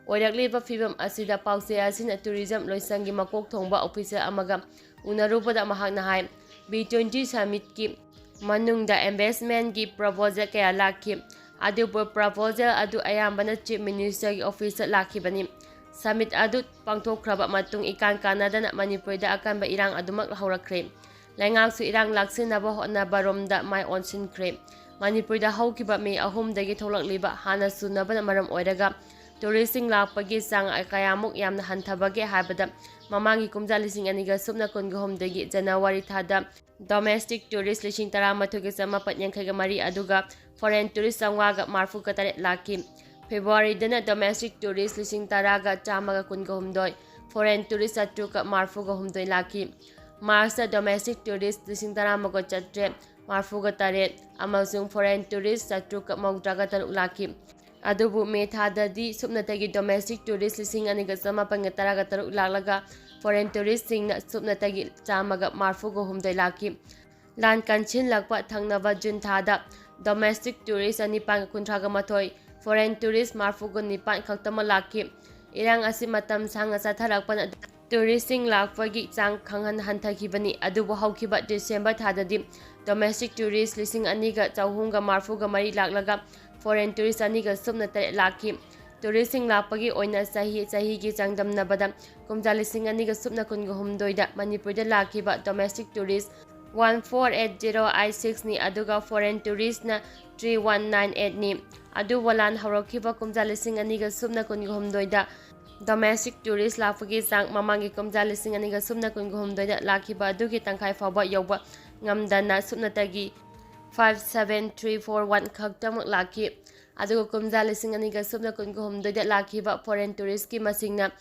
ꯑꯣꯏꯔꯛꯂꯤꯕ ꯐꯤꯕꯝ ꯑꯁꯤꯗ ꯄꯥꯎꯆꯦ ꯑꯁꯤꯅ ꯇꯨꯔꯤꯖꯝ ꯂꯣꯏꯁꯪꯒꯤ ꯃꯀꯣꯛ ꯊꯣꯡꯕ ꯑꯣꯐꯤꯁꯤꯌꯦꯜ ꯑꯃꯒ ꯎꯅꯔꯨꯕꯗ ꯃꯍꯥꯛꯅ ꯍꯥꯏ, ꯕꯤ ꯇ꯭ꯋꯦꯟꯇꯤ ꯁꯃꯤꯠꯀꯤ ꯃꯅꯨꯡꯗ ꯏꯟꯚꯦꯁꯃꯦꯟꯒꯤ ꯄ꯭ꯔꯣꯄꯣꯖꯦꯜ ꯀꯌꯥ ꯂꯥꯛꯈꯤ꯫ ꯑꯗꯨꯕꯨ proposal ꯑꯗꯨ ꯑꯌꯥꯝꯕꯅ Chief Ministerꯒꯤ officeꯇ ꯂꯥꯛꯈꯤꯕꯅꯤ꯫ Summit ꯑꯗꯨ ꯄꯥꯡꯊꯣꯛꯈ꯭ꯔꯕ ꯃꯇꯨꯡ ꯏꯀꯥꯟ ꯀꯥꯟꯅꯗꯅ ꯃꯅꯤꯄꯨꯔꯗ ꯑꯀꯟꯕ ꯏꯔꯥꯡ ꯑꯗꯨꯃꯛ ꯍꯧꯔꯛꯈ꯭ꯔꯦ꯫ ꯂꯩꯉꯥꯛꯁꯨ ꯏꯔꯥꯡ ꯂꯥꯛꯁꯤꯟꯅꯕ ꯍꯣꯠꯅꯕꯔꯣꯝꯗ ꯃꯥꯏ ꯑꯣꯟꯁꯤꯟꯈ꯭ꯔꯦ꯫ ꯃꯅꯤꯄꯨꯔꯗ ꯍꯧꯈꯤꯕ ꯃꯦ ꯑꯍꯨꯝꯗꯒꯤ ꯊꯣꯛꯂꯛꯂꯤꯕ ꯍꯥꯟꯅ ꯆꯨꯅꯕꯅ ꯃꯔꯝ ꯑꯣꯏꯔꯒ touristꯁꯤꯡ ꯂꯥꯛꯄꯒꯤ ꯆꯥꯡ ꯀꯌꯥꯃꯨꯛ ꯌꯥꯝꯅ ꯍꯟꯊꯕꯒꯦ ꯍꯥꯏꯕꯗ, ꯃꯃꯥꯡꯒꯤ ꯀꯨꯝꯖꯥ ꯂꯤꯁꯤꯡ ꯑꯅꯤꯒ ꯁꯨꯞꯅ ꯀꯨꯟꯒ ꯍꯨꯝꯗꯣꯏꯒꯤ January ꯊꯥꯗ domestic tourist ꯂꯤꯁꯤꯡ ꯇꯔꯥꯃꯥꯊꯣꯏꯒ ꯆꯃꯥꯄꯟ ꯌꯥꯡꯈꯩꯒ ꯃꯔꯤ ꯑꯗꯨꯒ foreign tourist ꯆꯥꯝꯃꯉꯥꯒ ꯃꯔꯤꯐꯨꯒ ꯇꯔꯦꯠ ꯂꯥꯛꯈꯤ꯫ Februaryꯗꯅ domestic tourist ꯂꯤꯁꯤꯡ ꯇꯔꯥꯒ ꯆꯥꯝꯃꯒ ꯀꯨꯟꯒ ꯍꯨꯝꯗꯣꯏ, foreign tourist ꯆꯥꯇ꯭ꯔꯨꯛꯀ ꯃꯔꯤꯐꯨꯒ ꯍꯨꯝꯗꯣꯏ ꯂꯥꯛꯈꯤ꯫ Marchꯇ domestic tourist ꯂꯤꯁꯤꯡ ꯇꯔꯥꯃꯒ ꯆꯥꯇ꯭ꯔꯦꯠ ꯃꯔꯤꯐꯨꯒ ꯇꯔꯦꯠ ꯑꯃꯁꯨꯡ foreign tourist ꯆꯥꯇ꯭ꯔꯨꯛꯀ ꯃꯧꯗ꯭ꯔꯥꯒ ꯇꯔꯨꯛ ꯂꯥꯛꯈꯤ꯫ ꯑꯗꯨꯕꯨ ꯃꯦ ꯊꯥꯗꯗꯤ ꯁꯨꯞꯅꯇꯒꯤ domestic tourist ꯂꯤꯁꯤꯡ ꯑꯅꯤꯒ ꯆꯃꯥꯄꯟꯒ ꯇꯔꯥꯒ ꯇꯔꯨꯛ ꯂꯥꯛꯂꯒ foreign touristꯁꯤꯡꯅ ꯁꯨꯞꯅꯇꯒꯤ ꯆꯥꯝꯃꯒ ꯃꯔꯤꯐꯨꯒ ꯍꯨꯝꯗꯣꯏ ꯂꯥꯛꯈꯤ꯫ ꯂꯥꯟ ꯀꯟꯁꯤꯜꯂꯛꯄ ꯊꯪꯅꯕ June ꯊꯥꯗ domestic tourist ꯆꯅꯤꯄꯥꯟꯒ ꯀꯨꯟꯊ꯭ꯔꯥꯒ ꯃꯥꯊꯣꯏ, foreign tourist ꯃꯔꯤꯐꯨꯒ ꯅꯤꯄꯥꯟ ꯈꯛꯇꯃꯛ ꯂꯥꯛꯈꯤ꯫ ꯏꯔꯥꯡ ꯑꯁꯤ ꯃꯇꯝ ꯁꯥꯡꯅ ꯆꯠꯊꯔꯛꯄꯅ touristꯁꯤꯡ ꯂꯥꯛꯄꯒꯤ ꯆꯥꯡ ꯈꯪꯍꯟ ꯍꯟꯊꯈꯤꯕꯅꯤ꯫ ꯑꯗꯨꯕꯨ ꯍꯧꯈꯤꯕ December ꯊꯥꯗꯗꯤ domestic tourist ꯂꯤꯁꯤꯡ ꯑꯅꯤꯒ ꯆꯍꯨꯝꯒ ꯃꯔꯤꯐꯨꯒ ꯃꯔꯤ ꯂꯥꯛꯂꯒ foreign tourist ꯑꯅꯤꯒ ꯁꯨꯞꯅ ꯇꯔꯦꯠ ꯂꯥꯛꯈꯤ꯫ Touristꯁꯤꯡ ꯂꯥꯛꯄꯒꯤ ꯑꯣꯏꯅ ꯆꯍꯤ ꯆꯍꯤꯒꯤ ꯆꯥꯡꯗꯝꯅꯕꯗ ꯀꯨꯝꯖꯥ ꯂꯤꯁꯤꯡ ꯑꯅꯤꯒ ꯁꯨꯞꯅ ꯀꯨꯟꯒ ꯍꯨꯝꯗꯣꯏꯗ ꯃꯅꯤꯄꯨꯔꯗ ꯂꯥꯛꯈꯤꯕ domestic tourist one four eight zero eight sixꯅꯤ, ꯑꯗꯨꯒ foreign touristꯅ three one nine eightꯅꯤ꯫ ꯑꯗꯨꯕꯨ ꯂꯥꯟ ꯍꯧꯔꯛꯈꯤꯕ ꯀꯨꯝꯖꯥ ꯂꯤꯁꯤꯡ ꯑꯅꯤꯒ ꯁꯨꯞꯅ ꯀꯨꯟꯒ ꯍꯨꯝꯗꯣꯏꯗ domestic tourist ꯂꯥꯛꯄꯒꯤ ꯆꯥꯡ ꯃꯃꯥꯡꯒꯤ ꯀꯨꯝꯖꯥ ꯂꯤꯁꯤꯡ ꯑꯅꯤꯒ ꯁꯨꯞꯅ ꯀꯨꯟꯒ ꯍꯨꯝꯗꯣꯏꯗ ꯂꯥꯛꯈꯤꯕ ꯑꯗꯨꯒꯤ ꯇꯪꯈꯥꯏ ꯐꯥꯎꯕ ꯌꯧꯕ ꯉꯝꯗꯅ ꯁꯨꯞꯅꯇꯒꯤ five seven three four one ꯈꯛꯇꯃꯛ ꯂꯥꯛꯈꯤ꯫ ꯑꯗꯨꯒ ꯀꯨꯝꯖꯥ ꯂꯤꯁꯤꯡ ꯑꯅꯤꯒ ꯁꯨꯞꯅ ꯀꯨꯟꯒ ꯍꯨꯝꯗꯣꯏꯗ ꯂꯥꯛꯈꯤꯕ foreign touristꯀꯤ ꯃꯁꯤꯡꯅ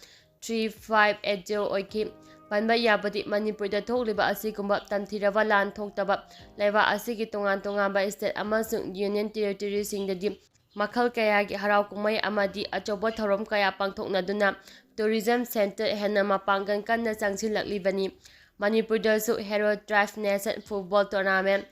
three five eight zero ꯑꯣꯏꯈꯤ꯫ ꯄꯟꯕ ꯌꯥꯕꯗꯤ, ꯃꯅꯤꯄꯨꯔꯗ ꯊꯣꯛꯂꯤꯕ ꯑꯁꯤꯒꯨꯝꯕ ꯇꯝꯊꯤꯔꯕ ꯂꯥꯟ ꯊꯣꯛꯇꯕ ꯂꯩꯕꯥꯛ ꯑꯁꯤꯒꯤ ꯇꯣꯉꯥꯟ ꯇꯣꯉꯥꯟꯕ state ꯑꯃꯁꯨꯡ union territoryꯁꯤꯡꯗꯗꯤ ꯃꯈꯜ ꯀꯌꯥꯒꯤ ꯍꯔꯥꯎ ꯀꯨꯝꯍꯩ ꯑꯃꯗꯤ ꯑꯆꯧꯕ ꯊꯧꯔꯝ ꯀꯌꯥ ꯄꯥꯡꯊꯣꯛꯅꯗꯨꯅ tourism centre ꯍꯦꯟꯅ ꯃꯄꯥꯡꯒꯜ ꯀꯟꯅ ꯆꯪꯁꯤꯜꯂꯛꯂꯤꯕꯅꯤ꯫ ꯃꯅꯤꯄꯨꯔꯗꯁꯨ Hero Trophy Nation Football Tournament,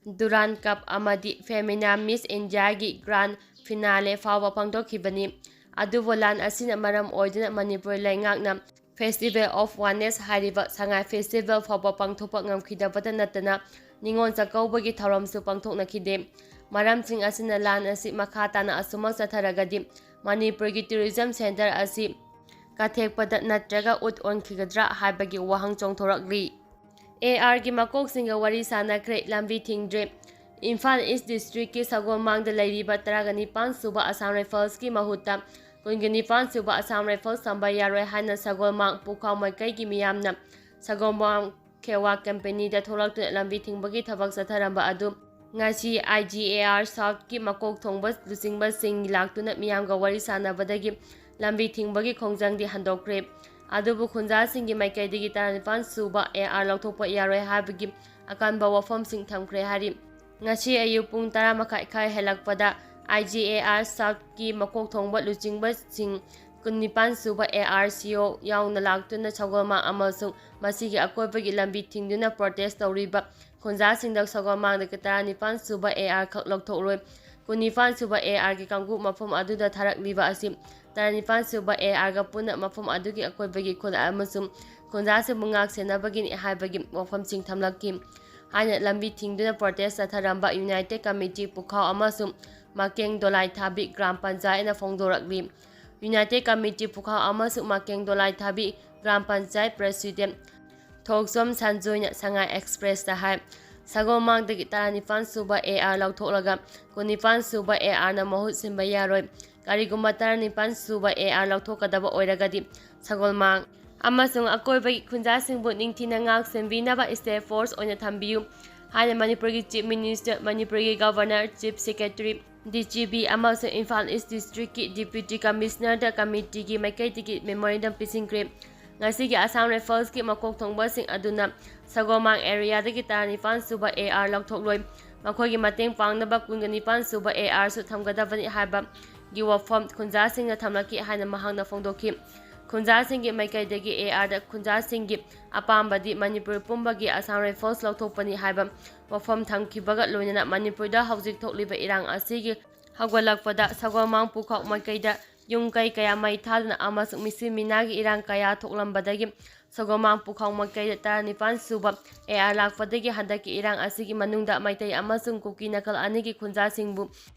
Durand Cup ꯑꯃꯗꯤ Femina Miss Indiaꯒꯤ grand finale ꯐꯥꯎꯕ ꯄꯥꯡꯊꯣꯛꯈꯤꯕꯅꯤ꯫ ꯑꯗꯨꯕꯨ ꯂꯥꯟ ꯑꯁꯤꯅ ꯃꯔꯝ ꯑꯣꯏꯗꯨꯅ ꯃꯅꯤꯄꯨꯔ ꯂꯩꯉꯥꯛꯅ Festival of Oneness ꯍꯥꯏꯔꯤꯕ ꯁꯉꯥꯏ festival ꯐꯥꯎꯕ ꯄꯥꯡꯊꯣꯛꯄ ꯉꯝꯈꯤꯗꯕꯇ ꯅꯠꯇꯅ ꯅꯤꯉꯣꯜ ꯆꯥꯛꯀꯧꯕꯒꯤ ꯊꯧꯔꯝꯁꯨ ꯄꯥꯡꯊꯣꯛꯅꯈꯤꯗꯦ꯫ ꯃꯔꯝꯁꯤꯡ ꯑꯁꯤꯅ ꯂꯥꯟ ꯑꯁꯤ ꯃꯈꯥ ꯇꯥꯅ ꯑꯁꯨꯃꯛ ꯆꯠꯊꯔꯒꯗꯤ ꯃꯅꯤꯄꯨꯔꯒꯤ tourism centre ꯑꯁꯤ ꯀꯥꯊꯦꯛꯄꯗ ꯅꯠꯇ꯭ꯔꯒ ꯎꯠ ꯑꯣꯟꯈꯤꯒꯗ꯭ꯔꯥ ꯍꯥꯏꯕꯒꯤ ꯋꯥꯍꯪ ꯆꯣꯡꯊꯣꯔꯛꯂꯤ꯫ ꯑꯦ ꯑꯥꯔꯒꯤ ꯃꯀꯣꯛꯁꯤꯡꯒ ꯋꯥꯔꯤ ꯁꯥꯅꯈ꯭ꯔꯦ, ꯂꯝꯕꯤ ꯊꯤꯡꯗ꯭ꯔꯦ꯫ ꯏꯝꯐꯥꯜ ꯏꯁ ꯗꯤꯁꯇ꯭ꯔꯤꯛꯀꯤ ꯁꯒꯣꯜꯃꯥꯡꯗ ꯂꯩꯔꯤꯕ ꯇꯔꯥꯒ ꯅꯤꯄꯥꯟ ꯁꯨꯕ ꯑꯁꯥꯝ ꯔꯥꯏꯐꯜꯁꯀꯤ ꯃꯍꯨꯠꯇ ꯀꯨꯟꯒ ꯅꯤꯄꯥꯟ ꯁꯨꯕ ꯑꯁꯥꯝ ꯔꯥꯏꯐꯜꯁ ꯊꯝꯕ ꯌꯥꯔꯣꯏ ꯍꯥꯏꯅ ꯁꯒꯣꯜꯃꯥꯡ ꯄꯨꯈꯥꯎ ꯃꯥꯏꯀꯩꯒꯤ ꯃꯤꯌꯥꯝꯅ ꯁꯒꯣꯜꯃꯥꯡ ꯈꯦꯋꯥ ꯀꯝꯄꯦꯅꯤꯗ ꯊꯣꯛꯂꯛꯇꯨꯅ ꯂꯝꯕꯤ ꯊꯤꯡꯕꯒꯤ ꯊꯕꯛ ꯆꯠꯊꯔꯝꯕ ꯑꯗꯨ ꯉꯁꯤ ꯑꯥꯏ ꯖꯤ ꯑꯦ ꯑꯥꯔ ꯁꯥꯎꯠꯀꯤ ꯃꯀꯣꯛ ꯊꯣꯡꯕ ꯂꯨꯆꯤꯡꯕꯁꯤꯡ ꯂꯥꯛꯇꯨꯅ ꯃꯤꯌꯥꯝꯒ ꯋꯥꯔꯤ ꯁꯥꯟꯅꯕꯗꯒꯤ ꯂꯝꯕꯤ ꯊꯤꯡꯕꯒꯤ ꯈꯣꯡꯖꯪꯗꯤ ꯍꯟꯗꯣꯛꯈ꯭ꯔꯦ꯫ ꯑꯗꯨꯕꯨ ꯈꯨꯟꯖꯥꯁꯤꯡꯒꯤ ꯃꯥꯏꯀꯩꯗꯒꯤ ꯇꯔꯥꯅꯤꯄꯥꯟ ꯁꯨꯕ ꯑꯦ ꯑꯥꯔ ꯂꯧꯊꯣꯛꯄ ꯌꯥꯔꯣꯏ ꯍꯥꯏꯕꯒꯤ ꯑꯀꯟꯕ ꯋꯥꯐꯝꯁꯤꯡ ꯊꯝꯈ꯭ꯔꯦ ꯍꯥꯏꯔꯤ꯫ ꯉꯁꯤ ꯑꯌꯨꯛ ꯄꯨꯡ ꯇꯔꯥ ꯃꯈꯥꯏ ꯈꯔ ꯍꯦꯜꯂꯛꯄꯗ ꯑꯥꯏ ꯖꯤ ꯑꯦ ꯑꯥꯔ ꯁꯥꯎꯠꯀꯤ ꯃꯀꯣꯛ ꯊꯣꯡꯕ ꯂꯨꯆꯤꯡꯕꯁꯤꯡ ꯀꯨꯟꯅꯤꯄꯥꯟ ꯁꯨꯕ ꯑꯦ ꯑꯥꯔ ꯁꯤ ꯑꯣ ꯌꯥꯎꯅ ꯂꯥꯛꯇꯨꯅ ꯁꯒꯣꯜꯃꯥꯡ ꯑꯃꯁꯨꯡ ꯃꯁꯤꯒꯤ ꯑꯀꯣꯏꯕꯒꯤ ꯂꯝꯕꯤ ꯊꯤꯡꯗꯨꯅ protest ꯇꯧꯔꯤꯕ ꯈꯨꯟꯖꯥꯁꯤꯡꯗ ꯁꯒꯣꯜꯃꯥꯡꯗꯒꯤ ꯇꯔꯥꯅꯤꯄꯥꯟ ꯁꯨꯕ ꯑꯦ ꯑꯥꯔ ꯈꯛ ꯂꯧꯊꯣꯛꯂꯣꯏ, ꯀꯨꯟꯅꯤꯄꯥꯟ ꯁꯨꯕ ꯑꯦ ꯑꯥꯔꯒꯤ ꯀꯥꯡꯕꯨ ꯃꯐꯝ ꯑꯗꯨꯗ ꯊꯥꯔꯛꯂꯤꯕ ꯑꯁꯤ ꯇꯔꯥꯅꯤꯄꯥꯟ ꯁꯨꯕ ꯑꯦ ꯑꯥꯔꯒ ꯄꯨꯟꯅ ꯃꯐꯝ ꯑꯗꯨꯒꯤ ꯑꯀꯣꯏꯕꯒꯤ ꯈꯨꯜ ꯑꯃꯁꯨꯡ ꯈꯨꯟꯖꯥꯁꯤꯡꯕꯨ ꯉꯥꯛ ꯁꯦꯟꯅꯕꯒꯤꯅꯤ ꯍꯥꯏꯕꯒꯤ ꯋꯥꯐꯝꯁꯤꯡ ꯊꯝꯂꯛꯈꯤ ꯍꯥꯏꯅ ꯂꯝꯕꯤ ꯊꯤꯡꯗꯨꯅ protest ꯆꯠꯊꯔꯝꯕ United Committee ꯄꯨꯈꯥꯎ ꯑꯃꯁꯨꯡ ꯃꯥꯀꯦꯡ ꯗꯣꯂꯥꯏꯊꯥꯕꯤ ꯒ꯭ꯔꯥꯝ ꯄꯟꯆꯥꯌꯠꯅ ꯐꯣꯡꯗꯣꯔꯛꯂꯤ꯫ United Committee ꯄꯨꯈꯥꯎ ꯑꯃꯁꯨꯡ ꯃꯥꯀꯦꯡ ꯗꯣꯂꯥꯏꯊꯥꯕꯤ ꯒ꯭ꯔꯥꯝ ꯄꯟꯆꯥꯌꯠ president ꯊꯣꯛꯆꯣꯝ ꯁꯟꯖꯣꯏꯅ ꯁꯉꯥꯏ ꯑꯦꯛꯁꯄ꯭ꯔꯦꯁꯇ ꯍꯥꯏ, ꯁꯒꯣꯜꯃꯥꯡꯗꯒꯤ ꯇꯔꯥꯅꯤꯄꯥꯟ ꯁꯨꯕ ꯑꯦ ꯑꯥꯔ ꯂꯧꯊꯣꯛꯂꯒ ꯀꯨꯟꯅꯤꯄꯥꯟ ꯁꯨꯕ ꯑꯦ ꯑꯥꯔꯅ ꯃꯍꯨꯠ ꯁꯤꯟꯕ ꯌꯥꯔꯣꯏ꯫ ꯀꯔꯤꯒꯨꯝꯕ ꯇꯔꯥꯅꯤꯄꯥꯟ ꯁꯨꯕ ꯑꯦ ꯑꯥꯔ ꯂꯧꯊꯣꯛꯀꯗꯕ ꯑꯣꯏꯔꯒꯗꯤ ꯁꯒꯣꯜꯃꯥꯡ ꯑꯃꯁꯨꯡ ꯑꯀꯣꯏꯕꯒꯤ ꯈꯨꯟꯖꯥꯁꯤꯡꯕꯨ ꯅꯤꯡꯊꯤꯅ ꯉꯥꯛ ꯁꯦꯟꯕꯤꯅꯕ state force ꯑꯣꯏꯅ ꯊꯝꯕꯤꯌꯨ ꯍꯥꯏꯅ ꯃꯅꯤꯄꯨꯔꯒꯤ Chief Minister, ꯃꯅꯤꯄꯨꯔꯒꯤ Governor, Chief Secretary, D G P ꯑꯃꯁꯨꯡ ꯏꯝꯐꯥꯜ ꯏꯁ ꯗꯤꯁꯇ꯭ꯔꯤꯛꯀꯤ Deputy Commissionerꯗ committeeꯒꯤ ꯃꯥꯏꯀꯩꯗꯒꯤ memorandum ꯄꯤꯁꯤꯟꯈ꯭ꯔꯦ꯫ ꯉꯁꯤꯒꯤ ꯑꯁꯥꯝ ꯔꯥꯏꯐꯜꯁꯀꯤ ꯃꯀꯣꯛ ꯊꯣꯡꯕꯁꯤꯡ ꯑꯗꯨꯅ ꯁꯒꯣꯜꯃꯥꯡ areaꯗꯒꯤ ꯇꯔꯥꯅꯤꯄꯥꯟ ꯁꯨꯕ ꯑꯦ ꯑꯥꯔ ꯂꯧꯊꯣꯛꯂꯣꯏ꯫ ꯃꯈꯣꯏꯒꯤ ꯃꯇꯦꯡ ꯄꯥꯡꯅꯕ ꯀꯨꯟꯒ ꯅꯤꯄꯥꯟ ꯁꯨꯕ ꯑꯦ ꯑꯥꯔꯁꯨ ꯊꯝꯒꯗꯕꯅꯤ ꯍꯥꯏꯕꯒꯤ ꯋꯥꯐꯝ ꯈꯨꯟꯖꯥꯁꯤꯡꯅ ꯊꯝꯂꯛꯈꯤ ꯍꯥꯏꯅ ꯃꯍꯥꯛꯅ ꯐꯣꯡꯗꯣꯛꯈꯤ꯫ ꯈꯨꯟꯖꯥꯁꯤꯡꯒꯤ ꯃꯥꯏꯀꯩꯗꯒꯤ ꯑꯦ ꯑꯥꯔꯗ ꯈꯨꯟꯖꯥꯁꯤꯡꯒꯤ ꯑꯄꯥꯝꯕꯗꯤ ꯃꯅꯤꯄꯨꯔ ꯄꯨꯝꯕꯒꯤ ꯑꯁꯥꯝ ꯔꯥꯏꯐꯜꯁ ꯂꯧꯊꯣꯛꯄꯅꯤ ꯍꯥꯏꯕ ꯋꯥꯐꯝ ꯊꯝꯈꯤꯕꯒ ꯂꯣꯏꯅꯅ ꯃꯅꯤꯄꯨꯔꯗ ꯍꯧꯖꯤꯛ ꯊꯣꯛꯂꯤꯕ ꯏꯔꯥꯡ ꯑꯁꯤꯒꯤ ꯍꯧꯒꯠꯂꯛꯄꯗ ꯁꯒꯣꯜꯃꯥꯡ ꯄꯨꯈꯥꯎ ꯃꯥꯏꯀꯩꯗ ꯌꯨꯝ ꯀꯩ ꯀꯌꯥ ꯃꯩ ꯊꯥꯗꯨꯅ ꯑꯃꯁꯨꯡ ꯃꯤꯁꯤ ꯃꯤꯅꯥꯒꯤ ꯏꯔꯥꯡ ꯀꯌꯥ ꯊꯣꯛꯂꯝꯕꯗꯒꯤ ꯁꯒꯣꯃꯥꯡ ꯄꯨꯈꯥꯎ ꯃꯥꯏꯀꯩꯗ ꯇꯔꯥꯅꯤꯄꯥꯟ ꯁꯨꯕ ꯑꯦ ꯑꯥꯔ ꯂꯥꯛꯄꯗꯒꯤ ꯍꯟꯗꯛꯀꯤ ꯏꯔꯥꯡ ꯑꯁꯤꯒꯤ ꯃꯅꯨꯡꯗ ꯃꯩꯇꯩ ꯑꯃꯁꯨꯡ ꯀꯨꯀꯤ ꯅꯥꯀꯜ ꯑꯅꯤꯒꯤ ꯈꯨꯟꯖꯥꯁꯤꯡꯕꯨ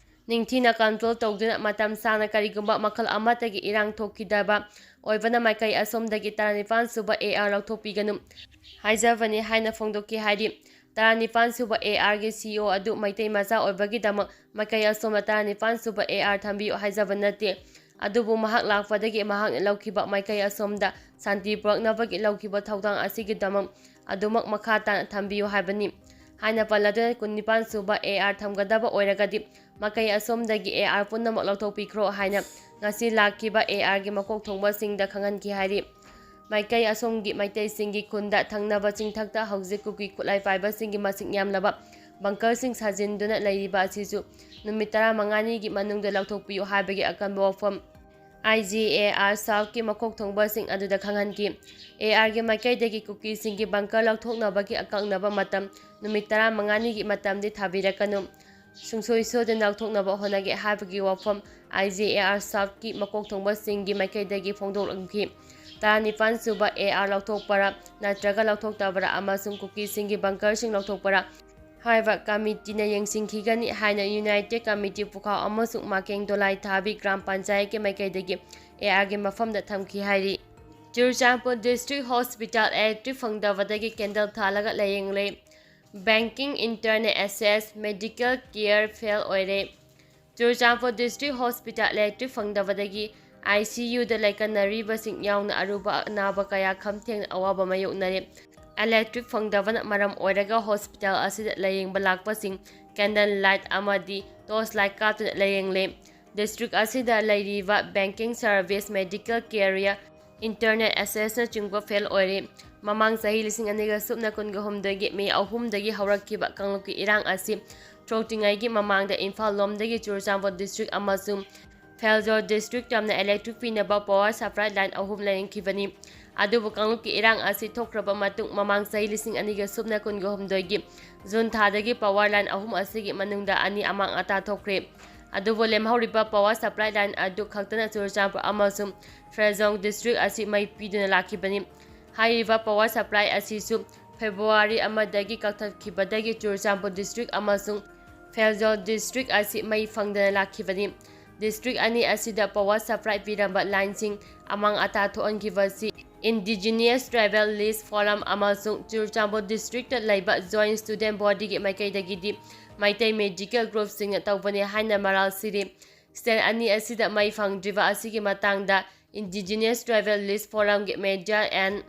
ꯅꯤꯡꯊꯤꯅ ꯀꯟꯇ꯭ꯔꯣꯜ ꯇꯧꯗꯨꯅ ꯃꯇꯝ ꯁꯥꯡꯅ ꯀꯔꯤꯒꯨꯝꯕ ꯃꯈꯜ ꯑꯃꯠꯇꯒꯤ ꯏꯔꯥꯡ ꯊꯣꯛꯈꯤꯗꯕ ꯑꯣꯏꯕꯅ ꯃꯥꯏꯀꯩ ꯑꯁꯣꯝꯗꯒꯤ ꯇꯔꯥꯅꯤꯄꯥꯟ ꯁꯨꯕ ꯑꯦ ꯑꯥꯔ ꯂꯧꯊꯣꯛꯄꯤꯒꯅꯨ ꯍꯥꯏꯖꯕꯅꯤ ꯍꯥꯏꯅ ꯐꯣꯡꯗꯣꯛꯈꯤ ꯍꯥꯏꯔꯤ꯫ ꯇꯔꯥꯅꯤꯄꯥꯟ ꯁꯨꯕ ꯑꯦ ꯑꯥꯔꯒꯤ ꯁꯤ ꯏ ꯑꯣ ꯑꯗꯨ ꯃꯩꯇꯩ ꯃꯆꯥ ꯑꯣꯏꯕꯒꯤꯗꯃꯛ ꯃꯥꯏꯀꯩ ꯑꯁꯣꯝꯅ ꯇꯔꯥꯅꯤꯄꯥꯟ ꯁꯨꯕ ꯑꯦ ꯑꯥꯔ ꯊꯝꯕꯤꯌꯨ ꯍꯥꯏꯖꯕ ꯅꯠꯇꯦ꯫ ꯑꯗꯨꯕꯨ ꯃꯍꯥꯛ ꯂꯥꯛꯄꯗꯒꯤ ꯃꯍꯥꯛꯅ ꯂꯧꯈꯤꯕ ꯃꯥꯏꯀꯩ ꯑꯁꯣꯝꯗ ꯁꯥꯟꯇꯤ ꯄꯨꯔꯛꯅꯕꯒꯤ ꯂꯧꯈꯤꯕ ꯊꯧꯗꯥꯡ ꯑꯁꯤꯒꯤꯗꯃꯛ ꯑꯗꯨꯃꯛ ꯃꯈꯥ ꯇꯥꯅ ꯊꯝꯕꯤꯌꯨ ꯍꯥꯏꯕꯅꯤ ꯍꯥꯏꯅ ꯄꯜꯂꯗꯨꯅ ꯀꯨꯟꯅꯤꯄꯥꯟ ꯁꯨꯕ ꯑꯦ ꯑꯥꯔ ꯊꯝꯒꯗꯕ ꯑꯣꯏꯔꯒꯗꯤ ꯃꯥꯏꯀꯩ ꯑꯁꯣꯝꯗꯒꯤ ꯑꯦ ꯑꯥꯔ ꯄꯨꯝꯅꯃꯛ ꯂꯧꯊꯣꯛꯄꯤꯈ꯭ꯔꯣ ꯍꯥꯏꯅ ꯉꯁꯤ ꯂꯥꯛꯈꯤꯕ ꯑꯦ ꯑꯥꯔꯒꯤ ꯃꯀꯣꯛ ꯊꯣꯡꯕꯁꯤꯡꯗ ꯈꯪꯍꯟꯈꯤ ꯍꯥꯏꯔꯤ꯫ ꯃꯥꯏꯀꯩ ꯑꯁꯣꯝꯒꯤ ꯃꯩꯇꯩꯁꯤꯡꯒꯤ ꯈꯨꯟꯗ ꯊꯪꯅꯕ ꯆꯤꯡꯊꯛꯇ ꯍꯧꯖꯤꯛ ꯀꯨꯀꯤ ꯈꯨꯠꯂꯥꯏ ꯄꯥꯏꯕꯁꯤꯡꯒꯤ ꯃꯁꯤꯡ ꯌꯥꯝꯂꯕ ꯕꯪꯀꯔꯁꯤꯡ ꯁꯥꯖꯤꯟꯗꯨꯅ ꯂꯩꯔꯤꯕ ꯑꯁꯤꯁꯨ ꯅꯨꯃꯤꯠ ꯇꯔꯥꯃꯉꯥꯅꯤꯒꯤ ꯃꯅꯨꯡꯗ ꯂꯧꯊꯣꯛꯄꯤꯌꯨ ꯍꯥꯏꯕꯒꯤ ꯑꯀꯟꯕ ꯋꯥꯐꯝ ꯑꯥꯏ ꯖꯤ ꯑꯦ ꯑꯥꯔ ꯁꯥꯎꯠꯀꯤ ꯃꯀꯣꯛ ꯊꯣꯡꯕꯁꯤꯡ ꯑꯗꯨꯗ ꯈꯪꯍꯟꯈꯤ꯫ ꯑꯦ ꯑꯥꯔꯒꯤ ꯃꯥꯏꯀꯩꯗꯒꯤ ꯀꯨꯀꯤꯁꯤꯡꯒꯤ ꯕꯪꯀꯔ ꯂꯧꯊꯣꯛꯅꯕꯒꯤ ꯑꯀꯛꯅꯕ ꯃꯇꯝ ꯅꯨꯃꯤꯠ ꯇꯔꯥꯃꯉꯥꯅꯤꯒꯤ ꯃꯇꯝꯗꯤ ꯊꯥꯕꯤꯔꯛꯀꯅꯨ꯫ ꯁꯨꯡꯁꯣꯏ ꯁꯣꯏꯗꯅ ꯂꯧꯊꯣꯛꯅꯕ ꯍꯣꯠꯅꯒꯦ ꯍꯥꯏꯕꯒꯤ ꯋꯥꯐꯝ ꯑꯥꯏ ꯖꯤ ꯑꯦ ꯑꯥꯔ ꯁꯥꯎꯠꯀꯤ ꯃꯀꯣꯛ ꯊꯣꯡꯕꯁꯤꯡꯒꯤ ꯃꯥꯏꯀꯩꯗꯒꯤ ꯐꯣꯡꯗꯣꯛꯂꯝꯈꯤ꯫ ꯇꯔꯥꯅꯤꯄꯥꯟ ꯁꯨꯕ ꯑꯦ ꯑꯥꯔ ꯂꯧꯊꯣꯛꯄꯔꯥ ꯅꯠꯇ꯭ꯔꯒ ꯂꯧꯊꯣꯛꯇꯕꯔꯥ ꯑꯃꯁꯨꯡ ꯀꯨꯀꯤꯁꯤꯡꯒꯤ ꯕꯪꯀꯔꯁꯤꯡ ꯂꯧꯊꯣꯛꯄꯔꯥ ꯍꯥꯏꯕ ꯀꯃꯤꯇꯤꯅ ꯌꯦꯡꯁꯤꯟꯈꯤꯒꯅꯤ ꯍꯥꯏꯅ ꯌꯨꯅꯥꯏꯇꯦꯗ ꯀꯃꯤꯇꯤ ꯄꯨꯈꯥꯎ ꯑꯃꯁꯨꯡ ꯃꯥꯀꯦꯡ ꯗꯣꯂꯥꯏ ꯊꯥꯕꯤ ꯒ꯭ꯔꯥꯝ ꯄꯟꯆꯥꯌꯠꯀꯤ ꯃꯥꯏꯀꯩꯗꯒꯤ ꯑꯦ ꯑꯥꯔꯒꯤ ꯃꯐꯝꯗ ꯊꯝꯈꯤ ꯍꯥꯏꯔꯤ꯫ ꯆꯨꯔꯆꯥꯟꯄꯨꯔ ꯗꯤꯁꯇ꯭ꯔꯤꯛ ꯍꯣꯁꯄꯤꯇꯥꯜ ꯏꯂꯦꯛꯇ꯭ꯔꯤꯛ ꯐꯪꯗꯕꯗꯒꯤ ꯀꯦꯟꯗꯜ ꯊꯥꯜꯂꯒ ꯂꯥꯌꯦꯡꯂꯦ꯫ Banking, internet access, medical care fail ꯑꯣꯏꯔꯦ꯫ ꯆꯨꯔꯆꯥꯟꯄꯨꯔ ꯗꯤꯁꯇ꯭ꯔꯤꯛ ꯍꯣꯁꯄꯤꯇꯥꯜ ꯏꯂꯦꯛꯇ꯭ꯔꯤꯛ ꯐꯪꯗꯕꯗꯒꯤ ꯑꯥꯏ ꯁꯤ ꯌꯨꯗ ꯂꯩꯀꯟꯅꯔꯤꯕꯁꯤꯡ ꯌꯥꯎꯅ ꯑꯔꯨꯕ ꯑꯅꯥꯕ ꯀꯌꯥ ꯈꯝ ꯊꯦꯡꯅ ꯑꯋꯥꯕ ꯃꯥꯌꯣꯛꯅꯔꯦ꯫ ꯏꯂꯦꯛꯇ꯭ꯔꯤꯛ ꯐꯪꯗꯕꯅ ꯃꯔꯝ ꯑꯣꯏꯔꯒ ꯍꯣꯁꯄꯤꯇꯥꯜ ꯑꯁꯤꯗ ꯂꯥꯌꯦꯡꯕ ꯂꯥꯛꯄꯁꯤꯡ ꯀꯦꯟꯗꯜ ꯂꯥꯏꯠ ꯑꯃꯗꯤ ꯇꯣꯔꯆ ꯂꯥꯏꯠ ꯀꯥꯞꯇꯨꯅ ꯂꯥꯌꯦꯡꯂꯦ꯫ ꯗꯤꯁꯇ꯭ꯔꯤꯛ ꯑꯁꯤꯗ ꯂꯩꯔꯤꯕ banking service, medical career, internet ꯑꯦꯛꯁꯦꯁꯅꯆꯤꯡꯕ ꯐꯦꯜ ꯑꯣꯏꯔꯦ꯫ ꯃꯃꯥꯡ ꯆꯍꯤ ꯂꯤꯁꯤꯡ ꯑꯅꯤꯒ ꯁꯨꯞꯅ ꯀꯨꯟꯒ ꯍꯨꯝꯗꯣꯏꯒꯤ ꯃꯦ ꯑꯍꯨꯝꯗꯒꯤ ꯍꯧꯔꯛꯈꯤꯕ ꯀꯥꯡꯂꯨꯞꯀꯤ ꯏꯔꯥꯡ ꯑꯁꯤ ꯊꯣꯛꯇ꯭ꯔꯤꯉꯩꯒꯤ ꯃꯃꯥꯡꯗ ꯏꯝꯐꯥꯜ ꯂꯣꯝꯗꯒꯤ ꯆꯨꯔꯆꯥꯟꯄꯨꯔ ꯗꯤꯁꯇ꯭ꯔꯤꯛ ꯑꯃꯁꯨꯡ ꯐꯦꯜꯖꯣꯔ ꯗꯤꯁꯇ꯭ꯔꯤꯛ ꯇꯝꯅ ꯏꯂꯦꯛꯇ꯭ꯔꯤꯛ ꯄꯤꯅꯕ ꯄꯋꯥꯔ ꯁꯄ꯭ꯂꯥꯏ ꯂꯥꯏꯟ ꯑꯍꯨꯝ ꯂꯩꯔꯝꯈꯤꯕꯅꯤ꯫ ꯑꯗꯨꯕꯨ ꯀꯥꯡꯂꯨꯞꯀꯤ ꯏꯔꯥꯡ ꯑꯁꯤ ꯊꯣꯛꯈ꯭ꯔꯕ ꯃꯇꯨꯡ ꯃꯃꯥꯡ ꯆꯍꯤ ꯂꯤꯁꯤꯡ ꯑꯅꯤꯒ ꯁꯨꯞꯅ ꯀꯨꯟꯒ ꯍꯨꯝꯗꯣꯏꯒꯤ ꯖꯨꯟ ꯊꯥꯗꯒꯤ ꯄꯋꯥꯔ ꯂꯥꯏꯟ ꯑꯍꯨꯝ ꯑꯁꯤꯒꯤ ꯃꯅꯨꯡꯗ ꯑꯅꯤ ꯑꯃꯥꯡ ꯑꯇꯥ ꯊꯣꯛꯈ꯭ꯔꯦ꯫ ꯑꯗꯨꯕꯨ ꯂꯦꯝꯍꯧꯔꯤꯕ power supply line ꯑꯗꯨ ꯈꯛꯇꯅ ꯆꯨꯔꯆꯥꯟꯄꯨꯔ ꯑꯃꯁꯨꯡ ꯐꯦꯖꯣꯡ district ꯑꯁꯤ ꯃꯩ ꯄꯤꯗꯨꯅ ꯂꯥꯛꯈꯤꯕꯅꯤ꯫ ꯍꯥꯏꯔꯤꯕ power supply ꯑꯁꯤꯁꯨ February ꯑꯃꯗꯒꯤ ꯀꯛꯊꯠꯈꯤꯕꯗꯒꯤ ꯆꯨꯔꯆꯥꯟꯄꯨꯔ district ꯑꯃꯁꯨꯡ ꯐꯦꯖꯣꯡ district ꯑꯁꯤ ꯃꯩ ꯐꯪꯗꯅ ꯂꯥꯛꯈꯤꯕꯅꯤ꯫ District ꯑꯅꯤ ꯑꯁꯤꯗ power supply ꯄꯤꯔꯝꯕ lineꯁꯤꯡ ꯑꯃꯥꯡ ꯑꯇꯥ ꯊꯣꯛꯍꯟꯈꯤꯕꯁꯤ Indigenous Tribal Lease Forum ꯑꯃꯁꯨꯡ ꯆꯨꯔꯆꯥꯟꯄꯨꯔ districtꯇ ꯂꯩꯕ Joint Student Bodyꯒꯤ ꯃꯥꯏꯀꯩꯗꯒꯤꯗꯤ ꯃꯩꯇꯩ medical groupꯁꯤꯡꯅ ꯇꯧꯕꯅꯤ ꯍꯥꯏꯅ ꯃꯔꯥꯜ ꯁꯤꯔꯤ꯫ State ꯑꯅꯤ ꯑꯁꯤꯗ ꯃꯩ ꯐꯪꯗ꯭ꯔꯤꯕ ꯑꯁꯤꯒꯤ ꯃꯇꯥꯡꯗ Indigenous Tribal Lease Forumꯒꯤ Major and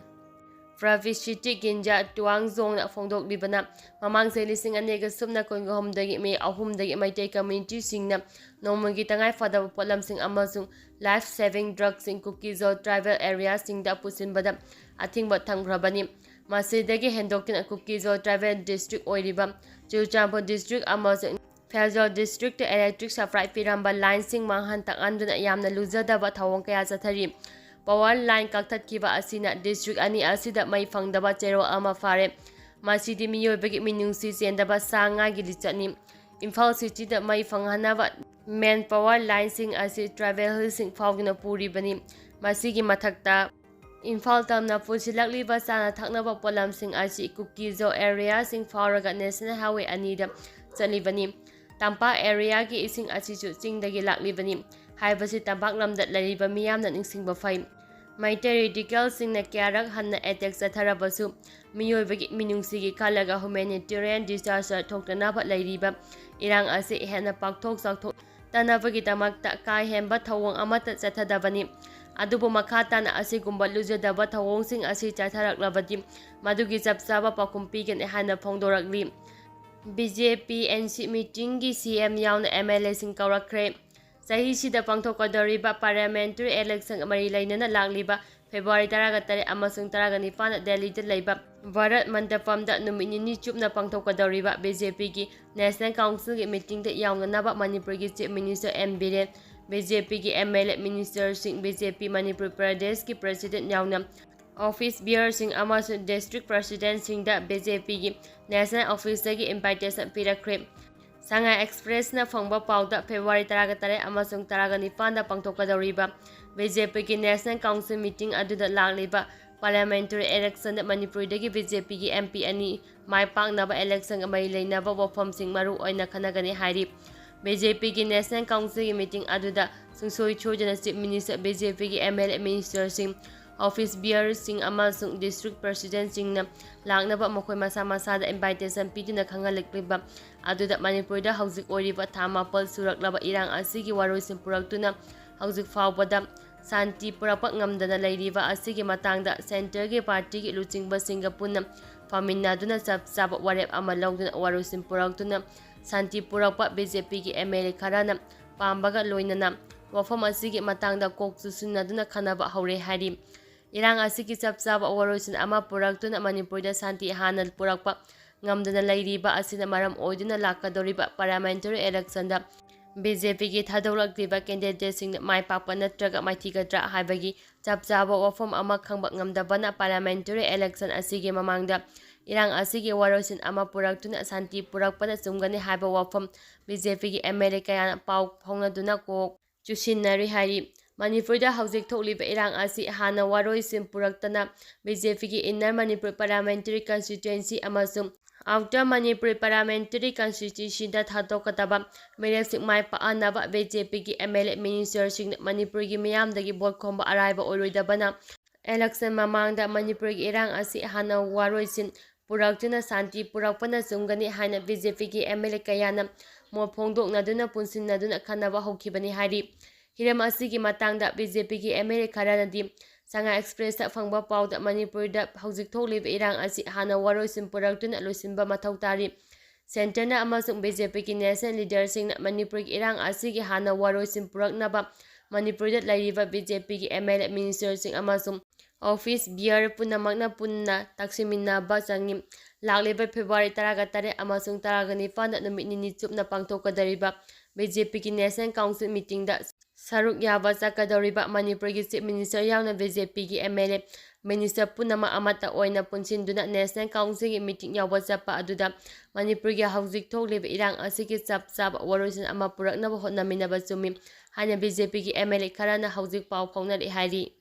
Publicity Ginja ꯇꯨꯋꯥꯡꯖꯣꯡꯅ ꯐꯣꯡꯗꯣꯛꯂꯤꯕꯅ, ꯃꯃꯥꯡ ꯆꯍꯤ ꯂꯤꯁꯤꯡ ꯑꯅꯤꯒ ꯁꯨꯞꯅ ꯀꯨꯟꯒ ꯍꯨꯝꯗꯣꯏꯒꯤ May ꯑꯍꯨꯝꯗꯒꯤ ꯃꯩꯇꯩ communityꯁꯤꯡꯅ ꯅꯣꯡꯃꯒꯤ ꯇꯉꯥꯏ ꯐꯗꯕ ꯄꯣꯠꯂꯝꯁꯤꯡ ꯑꯃꯁꯨꯡ life saving drugꯁꯤꯡ ꯀꯨꯀꯤ-ꯖꯣ tribal areaꯁꯤꯡꯗ ꯄꯨꯁꯤꯟꯕꯗ ꯑꯊꯤꯡꯕ ꯊꯝꯈ꯭ꯔꯕꯅꯤ꯫ ꯃꯁꯤꯗꯒꯤ ꯍꯦꯟꯗꯣꯛꯇꯨꯅ ꯀꯨꯀꯤ-ꯖꯣ tribal district ꯑꯣꯏꯔꯤꯕ ꯆꯨꯔꯆꯥꯟꯄꯨꯔ district ꯑꯃꯁꯨꯡ ꯐꯦꯖꯣꯡ districtꯇ electric supply ꯄꯤꯔꯝꯕ lineꯁꯤꯡ ꯃꯥꯡꯍꯟ ꯇꯥꯛꯍꯟꯗꯨꯅ ꯌꯥꯝꯅ ꯂꯨꯖꯗꯕ ꯊꯧꯑꯣꯡ ꯀꯌꯥ ꯆꯠꯊꯔꯤ꯫ Power line ꯀꯛꯊꯠꯈꯤꯕ ꯑꯁꯤꯅ district ꯑꯅꯤ ꯑꯁꯤꯗ ꯃꯩ ꯐꯪꯗꯕ ꯆꯌꯣꯜ ꯑꯃ ꯐꯥꯔꯦ꯫ ꯃꯁꯤꯗꯤ ꯃꯤꯑꯣꯏꯕꯒꯤ ꯃꯤꯅꯨꯡꯁꯤ ꯆꯦꯟꯗꯕ ꯁꯥ ꯉꯥꯒꯤ ꯂꯤꯆꯠꯅꯤ꯫ ꯏꯝꯐꯥꯜ cityꯗ ꯃꯩ ꯐꯪꯍꯟꯅꯕ main power lineꯁꯤꯡ ꯑꯁꯤ tribal hillꯁꯤꯡ ꯐꯥꯎꯗꯨꯅ ꯄꯨꯔꯤꯕꯅꯤ꯫ ꯃꯁꯤꯒꯤ ꯃꯊꯛꯇ, ꯏꯝꯐꯥꯜ ꯇꯝꯅ ꯄꯨꯁꯤꯜꯂꯛꯂꯤꯕ ꯆꯥꯅ ꯊꯛꯅꯕ ꯄꯣꯠꯂꯝꯁꯤꯡ ꯑꯁꯤ ꯀꯨꯀꯤ-ꯖꯣ areaꯁꯤꯡ ꯐꯥꯎꯔꯒ National Highway ꯑꯅꯤꯗ ꯆꯠꯂꯤꯕꯅꯤ꯫ ꯇꯝꯄꯥꯛ areaꯒꯤ ꯏꯁꯤꯡ ꯑꯁꯤꯁꯨ ꯆꯤꯡꯗꯒꯤ ꯂꯥꯛꯂꯤꯕꯅꯤ ꯍꯥꯏꯕꯁꯤ ꯇꯝꯄꯥꯛ ꯂꯝꯗ ꯂꯩꯔꯤꯕ ꯃꯤꯌꯥꯝꯅ ꯅꯤꯡꯁꯤꯡꯕ ꯐꯩ꯫ ꯃꯩꯇꯩ radicalꯁꯤꯡꯅ ꯀꯌꯥꯔꯛ ꯍꯟꯅ attack ꯆꯠꯊꯔꯕꯁꯨ, ꯃꯤꯑꯣꯏꯕꯒꯤ ꯃꯤꯅꯨꯡꯁꯤꯒꯤ ꯈꯜꯂꯒ humanitarian disaster ꯊꯣꯛꯇꯅꯕ ꯂꯩꯔꯤꯕ ꯏꯔꯥꯡ ꯑꯁꯤ ꯍꯦꯟꯅ ꯄꯥꯛꯊꯣꯛ ꯆꯥꯎꯊꯣꯛꯇꯅꯕꯒꯤꯗꯃꯛꯇ ꯀꯥ ꯍꯦꯟꯕ ꯊꯧꯑꯣꯡ ꯑꯃꯠꯇ ꯆꯠꯊꯗꯕꯅꯤ꯫ ꯑꯗꯨꯕꯨ ꯃꯈꯥ ꯇꯥꯅ ꯑꯁꯤꯒꯨꯝꯕ ꯂꯨꯖꯗꯕ ꯊꯧꯑꯣꯡꯁꯤꯡ ꯑꯁꯤ ꯆꯠꯊꯔꯛꯂꯕꯗꯤ ꯃꯗꯨꯒꯤ ꯆꯞ ꯆꯥꯕ ꯄꯥꯎꯈꯨꯝ ꯄꯤꯒꯅꯤ ꯍꯥꯏꯅ ꯐꯣꯡꯗꯣꯔꯛꯂꯤ꯫ BJP NC meetingꯒꯤ CM ꯌꯥꯎꯅ MLAꯁꯤꯡ ꯀꯧꯔꯛꯈ꯭ꯔꯦ꯫ ꯆꯍꯤꯁꯤꯗ ꯄꯥꯡꯊꯣꯛꯀꯗꯧꯔꯤꯕ parliamentary election ꯃꯔꯤ ꯂꯩꯅꯅ ꯂꯥꯛꯂꯤꯕ February ꯇꯔꯥꯒ ꯇꯔꯦꯠ ꯑꯃꯁꯨꯡ ꯇꯔꯥꯒ ꯅꯤꯄꯥꯟꯗ ꯗꯦꯜꯂꯤꯗ ꯂꯩꯕ ꯚꯥꯔꯠ ꯃꯟꯗꯄꯝꯗ ꯅꯨꯃꯤꯠ ꯅꯤꯅꯤ ꯆꯨꯞꯅ ꯄꯥꯡꯊꯣꯛꯀꯗꯧꯔꯤꯕ BJPꯒꯤ National Councilꯒꯤ meetingꯗ ꯌꯥꯎꯅꯅꯕ ꯃꯅꯤꯄꯨꯔꯒꯤ Chief Minister ꯑꯦꯟ ꯕꯤꯔꯦꯟ, BJPꯒꯤ MLA ministerꯁꯤꯡ, BJP ꯃꯅꯤꯄꯨꯔ ꯄ꯭ꯔꯗꯦꯁꯀꯤ president ꯌꯥꯎꯅ office bearerꯁꯤꯡ ꯑꯃꯁꯨꯡ district presidentꯁꯤꯡꯗ BJPꯒꯤ national officeꯇꯒꯤ invitation ꯄꯤꯔꯛꯈ꯭ꯔꯦ꯫ ꯁꯉꯥꯏ ꯑꯦꯛꯁꯄ꯭ꯔꯦꯁꯅ ꯐꯪꯕ ꯄꯥꯎꯗ, ꯐꯦꯕ꯭ꯔꯨꯋꯥꯔꯤ ꯇꯔꯥꯒ ꯇꯔꯦꯠ ꯑꯃꯁꯨꯡ ꯇꯔꯥꯒ ꯅꯤꯄꯥꯟꯗ ꯄꯥꯡꯊꯣꯛꯀꯗꯧꯔꯤꯕ ꯕꯤ ꯖꯦ ꯄꯤꯒꯤ National Council meeting ꯑꯗꯨꯗ ꯂꯥꯛꯂꯤꯕ parliamentary electionꯗ ꯃꯅꯤꯄꯨꯔꯗꯒꯤ ꯕꯤ ꯖꯦ ꯄꯤꯒꯤ ꯑꯦꯝ ꯄꯤ ꯑꯅꯤ ꯃꯥꯏ ꯄꯥꯛꯅꯕ electionꯒ ꯃꯔꯤ ꯂꯩꯅꯕ ꯋꯥꯐꯝꯁꯤꯡ ꯃꯔꯨ ꯑꯣꯏꯅ ꯈꯟꯅꯒꯅꯤ ꯍꯥꯏꯔꯤ꯫ ꯕꯤ ꯖꯦ ꯄꯤꯒꯤ National Councilꯒꯤ meeting ꯑꯗꯨꯗ ꯁꯨꯡꯁꯣꯏ ꯁꯣꯏꯗꯅ Chief Minister, ꯕꯤ ꯖꯦ ꯄꯤꯒꯤ ꯑꯦꯝ ꯑꯦꯜ ꯑꯦ, ministerꯁꯤꯡ, office bearerꯁꯤꯡ ꯑꯃꯁꯨꯡ district presidentꯁꯤꯡꯅ ꯂꯥꯛꯅꯕ ꯃꯈꯣꯏ ꯃꯁꯥ ꯃꯁꯥꯗ invitation ꯄꯤꯗꯨꯅ ꯈꯪꯍꯜꯂꯛꯂꯤꯕ ꯑꯗꯨꯗ ꯃꯅꯤꯄꯨꯔꯗ ꯍꯧꯖꯤꯛ ꯑꯣꯏꯔꯤꯕ ꯊꯥ ꯃꯥꯄꯜ ꯁꯨꯔꯛꯂꯕ ꯏꯔꯥꯡ ꯑꯁꯤꯒꯤ ꯋꯥꯔꯣꯏꯁꯤꯟ ꯄꯨꯔꯛꯇꯨꯅ ꯍꯧꯖꯤꯛ ꯐꯥꯎꯕꯗ ꯁꯥꯟꯇꯤ ꯄꯨꯔꯛꯄ ꯉꯝꯗꯅ ꯂꯩꯔꯤꯕ ꯑꯁꯤꯒꯤ ꯃꯇꯥꯡꯗ centreꯒꯤ partyꯒꯤ ꯂꯨꯆꯤꯡꯕꯁꯤꯡꯒ ꯄꯨꯟꯅ ꯐꯝꯃꯤꯟꯅꯗꯨꯅ ꯆꯞ ꯆꯥꯕ ꯋꯥꯔꯦꯞ ꯑꯃ ꯂꯧꯗꯨꯅ ꯋꯥꯔꯣꯏꯁꯤꯟ ꯄꯨꯔꯛꯇꯨꯅ ꯁꯥꯟꯇꯤ ꯄꯨꯔꯛꯄ ꯕꯤ ꯖꯦ ꯄꯤꯒꯤ ꯑꯦꯝ ꯑꯦꯜ ꯑꯦ ꯈꯔꯅ ꯄꯥꯝꯕꯒ ꯂꯣꯏꯅꯅ ꯋꯥꯐꯝ ꯑꯁꯤꯒꯤ ꯃꯇꯥꯡꯗ ꯀꯣꯛ ꯆꯨꯁꯤꯟꯅꯗꯨꯅ ꯈꯟꯅꯕ ꯍꯧꯔꯦ ꯍꯥꯏꯔꯤ꯫ ꯏꯔꯥꯡ ꯑꯁꯤꯒꯤ ꯆꯞ ꯆꯥꯕ ꯋꯥꯔꯣꯏꯁꯤꯟ ꯑꯃ ꯄꯨꯔꯛꯇꯨꯅ ꯃꯅꯤꯄꯨꯔꯗ ꯁꯥꯟꯇꯤ ꯍꯥꯟꯅ ꯄꯨꯔꯛꯄ ꯉꯝꯗꯅ ꯂꯩꯔꯤꯕ ꯑꯁꯤꯅ ꯃꯔꯝ ꯑꯣꯏꯗꯨꯅ ꯂꯥꯛꯀꯗꯧꯔꯤꯕ parliamentary electionꯗ ꯕꯤ ꯖꯦ ꯄꯤꯒꯤ ꯊꯥꯗꯣꯛꯂꯛꯂꯤꯕ candidateꯁꯤꯡꯅ ꯃꯥꯏ ꯄꯥꯛꯄ ꯅꯠꯇ꯭ꯔꯒ ꯃꯥꯏꯊꯤꯒꯗ꯭ꯔꯥ ꯍꯥꯏꯕꯒꯤ ꯆꯞ ꯆꯥꯕ ꯋꯥꯐꯝ ꯑꯃ ꯈꯪꯕ ꯉꯝꯗꯕꯅ parliamentary election ꯑꯁꯤꯒꯤ ꯃꯃꯥꯡꯗ ꯏꯔꯥꯡ ꯑꯁꯤꯒꯤ ꯋꯥꯔꯣꯏꯁꯤꯟ ꯑꯃ ꯄꯨꯔꯛꯇꯨꯅ ꯁꯥꯟꯇꯤ ꯄꯨꯔꯛꯄꯅ ꯆꯨꯝꯒꯅꯤ ꯍꯥꯏꯕ ꯋꯥꯐꯝ ꯕꯤ ꯖꯦ ꯄꯤꯒꯤ ꯑꯦꯝ ꯑꯦꯜ ꯑꯦ ꯀꯌꯥꯅ ꯄꯥꯎ ꯐꯥꯎꯅꯗꯨꯅ ꯀꯣꯛ ꯆꯨꯁꯤꯟꯅꯔꯤ ꯍꯥꯏꯔꯤ꯫ ꯃꯅꯤꯄꯨꯔꯗ ꯍꯧꯖꯤꯛ ꯊꯣꯛꯂꯤꯕ ꯏꯔꯥꯡ ꯑꯁꯤ ꯍꯥꯟꯅ ꯋꯥꯔꯣꯏꯁꯤꯟ ꯄꯨꯔꯛꯇꯅ ꯕꯤ ꯖꯦ ꯄꯤꯒꯤ Inner Manipur Parliamentary Constituency ꯑꯃꯁꯨꯡ Outer Manipur Parliamentary Constituencyꯗ ꯊꯥꯗꯣꯛꯀꯗꯕ ꯃꯤꯔꯦꯞꯁꯤꯡ ꯃꯥꯏ ꯄꯥꯛꯍꯟꯅꯕ ꯕꯤ ꯖꯦ ꯄꯤꯒꯤ ꯑꯦꯝ ꯑꯦꯜ ꯑꯦ, ministerꯁꯤꯡꯅ ꯃꯅꯤꯄꯨꯔꯒꯤ ꯃꯤꯌꯥꯝꯗꯒꯤ ꯚꯣꯠ ꯈꯣꯝꯕ ꯑꯔꯥꯏꯕ ꯑꯣꯏꯔꯣꯏꯗꯕꯅ election ꯃꯃꯥꯡꯗ ꯃꯅꯤꯄꯨꯔꯒꯤ ꯏꯔꯥꯡ ꯑꯁꯤ ꯍꯥꯟꯅ ꯋꯥꯔꯣꯏꯁꯤꯟ ꯄꯨꯔꯛꯇꯨꯅ ꯁꯥꯟꯇꯤ ꯄꯨꯔꯛꯄꯅ ꯆꯨꯝꯒꯅꯤ ꯍꯥꯏꯅ ꯕꯤ ꯖꯦ ꯄꯤꯒꯤ ꯑꯦꯝ ꯑꯦꯜ ꯑꯦ ꯀꯌꯥꯅ ꯃꯣꯠ ꯐꯣꯡꯗꯣꯛꯅꯗꯨꯅ ꯄꯨꯟꯁꯤꯟꯅꯗꯨꯅ ꯈꯟꯅꯕ ꯍꯧꯈꯤꯕꯅꯤ ꯍꯥꯏꯔꯤ꯫ ꯍꯤꯔꯝ ꯑꯁꯤꯒꯤ ꯃꯇꯥꯡꯗ ꯕꯤ ꯖꯦ ꯄꯤꯒꯤ ꯑꯦꯝ ꯑꯦꯜ ꯑꯦ ꯈꯔꯅꯗꯤ ꯁꯉꯥꯏ ꯑꯦꯛꯁꯄ꯭ꯔꯦꯁꯇ ꯐꯪꯕ ꯄꯥꯎꯗ ꯃꯅꯤꯄꯨꯔꯗ ꯍꯧꯖꯤꯛ ꯊꯣꯛꯂꯤꯕ ꯏꯔꯥꯡ ꯑꯁꯤ ꯍꯥꯟꯅ ꯋꯥꯔꯣꯏꯁꯤꯟ ꯄꯨꯔꯛꯇꯨꯅ ꯂꯣꯏꯁꯤꯟꯕ ꯃꯊꯧ ꯇꯥꯔꯤ꯫ Centreꯅ ꯑꯃꯁꯨꯡ ꯕꯤ ꯖꯦ ꯄꯤꯒꯤ national leaderꯁꯤꯡꯅ ꯃꯅꯤꯄꯨꯔꯒꯤ ꯏꯔꯥꯡ ꯑꯁꯤꯒꯤ ꯍꯥꯟꯅ ꯋꯥꯔꯣꯏꯁꯤꯟ ꯄꯨꯔꯛꯅꯕ ꯃꯅꯤꯄꯨꯔꯗ ꯂꯩꯔꯤꯕ ꯕꯤ ꯖꯦ ꯄꯤꯒꯤ ꯑꯦꯝ ꯑꯦꯜ ꯑꯦ, ministerꯁꯤꯡ ꯑꯃꯁꯨꯡ office bearer ꯄꯨꯝꯅꯃꯛꯅ ꯄꯨꯟꯅ ꯇꯛꯁꯤꯟꯃꯤꯟꯅꯕ ꯆꯪꯏ꯫ ꯂꯥꯛꯂꯤꯕ ꯐꯦꯕ꯭ꯔꯨꯋꯥꯔꯤ ꯇꯔꯥꯒ ꯇꯔꯦꯠ ꯑꯃꯁꯨꯡ ꯇꯔꯥꯒ ꯅꯤꯄꯥꯟꯗ ꯅꯨꯃꯤꯠ ꯅꯤꯅꯤ ꯆꯨꯞꯅ ꯄꯥꯡꯊꯣꯛꯀꯗꯧꯔꯤꯕ ꯕꯤ ꯖꯦ ꯄꯤꯒꯤ National Council meetingꯗ ꯁꯔꯨꯛ ꯌꯥꯕ ꯆꯠꯀꯗꯧꯔꯤꯕ ꯃꯅꯤꯄꯨꯔꯒꯤ Chief Minister ꯌꯥꯎꯅ ꯕꯤ ꯖꯦ ꯄꯤꯒꯤ ꯑꯦꯝ ꯑꯦꯜ ꯑꯦ ꯃꯤꯅꯤꯁꯇꯔ ꯄꯨꯝꯅꯃꯛ ꯑꯃꯠꯇ ꯑꯣꯏꯅ ꯄꯨꯟꯁꯤꯟꯗꯨꯅ ꯅꯦꯁꯅꯦꯜ ꯀꯥꯎꯟꯁꯤꯜꯒꯤ ꯃꯤꯇꯤꯡ ꯌꯥꯎꯕ ꯆꯠꯄ ꯑꯗꯨꯗ ꯃꯅꯤꯄꯨꯔꯒꯤ ꯍꯧꯖꯤꯛ ꯊꯣꯛꯂꯤꯕ ꯏꯔꯥꯡ ꯑꯁꯤꯒꯤ ꯆꯞ ꯆꯥꯕ ꯋꯥꯔꯣꯏꯁꯤꯟ ꯑꯃ ꯄꯨꯔꯛꯅꯕ ꯍꯣꯠꯅꯃꯤꯟꯅꯕ ꯆꯨꯝꯃꯤ ꯍꯥꯏꯅ ꯕꯤ ꯖꯦ ꯄꯤꯒꯤ ꯑꯦꯝ ꯑꯦꯜ ꯑꯦ ꯈꯔꯅ ꯍꯧꯖꯤꯛ ꯄꯥꯎ ꯐꯥꯎꯅꯔꯤ ꯍꯥꯏꯔꯤ꯫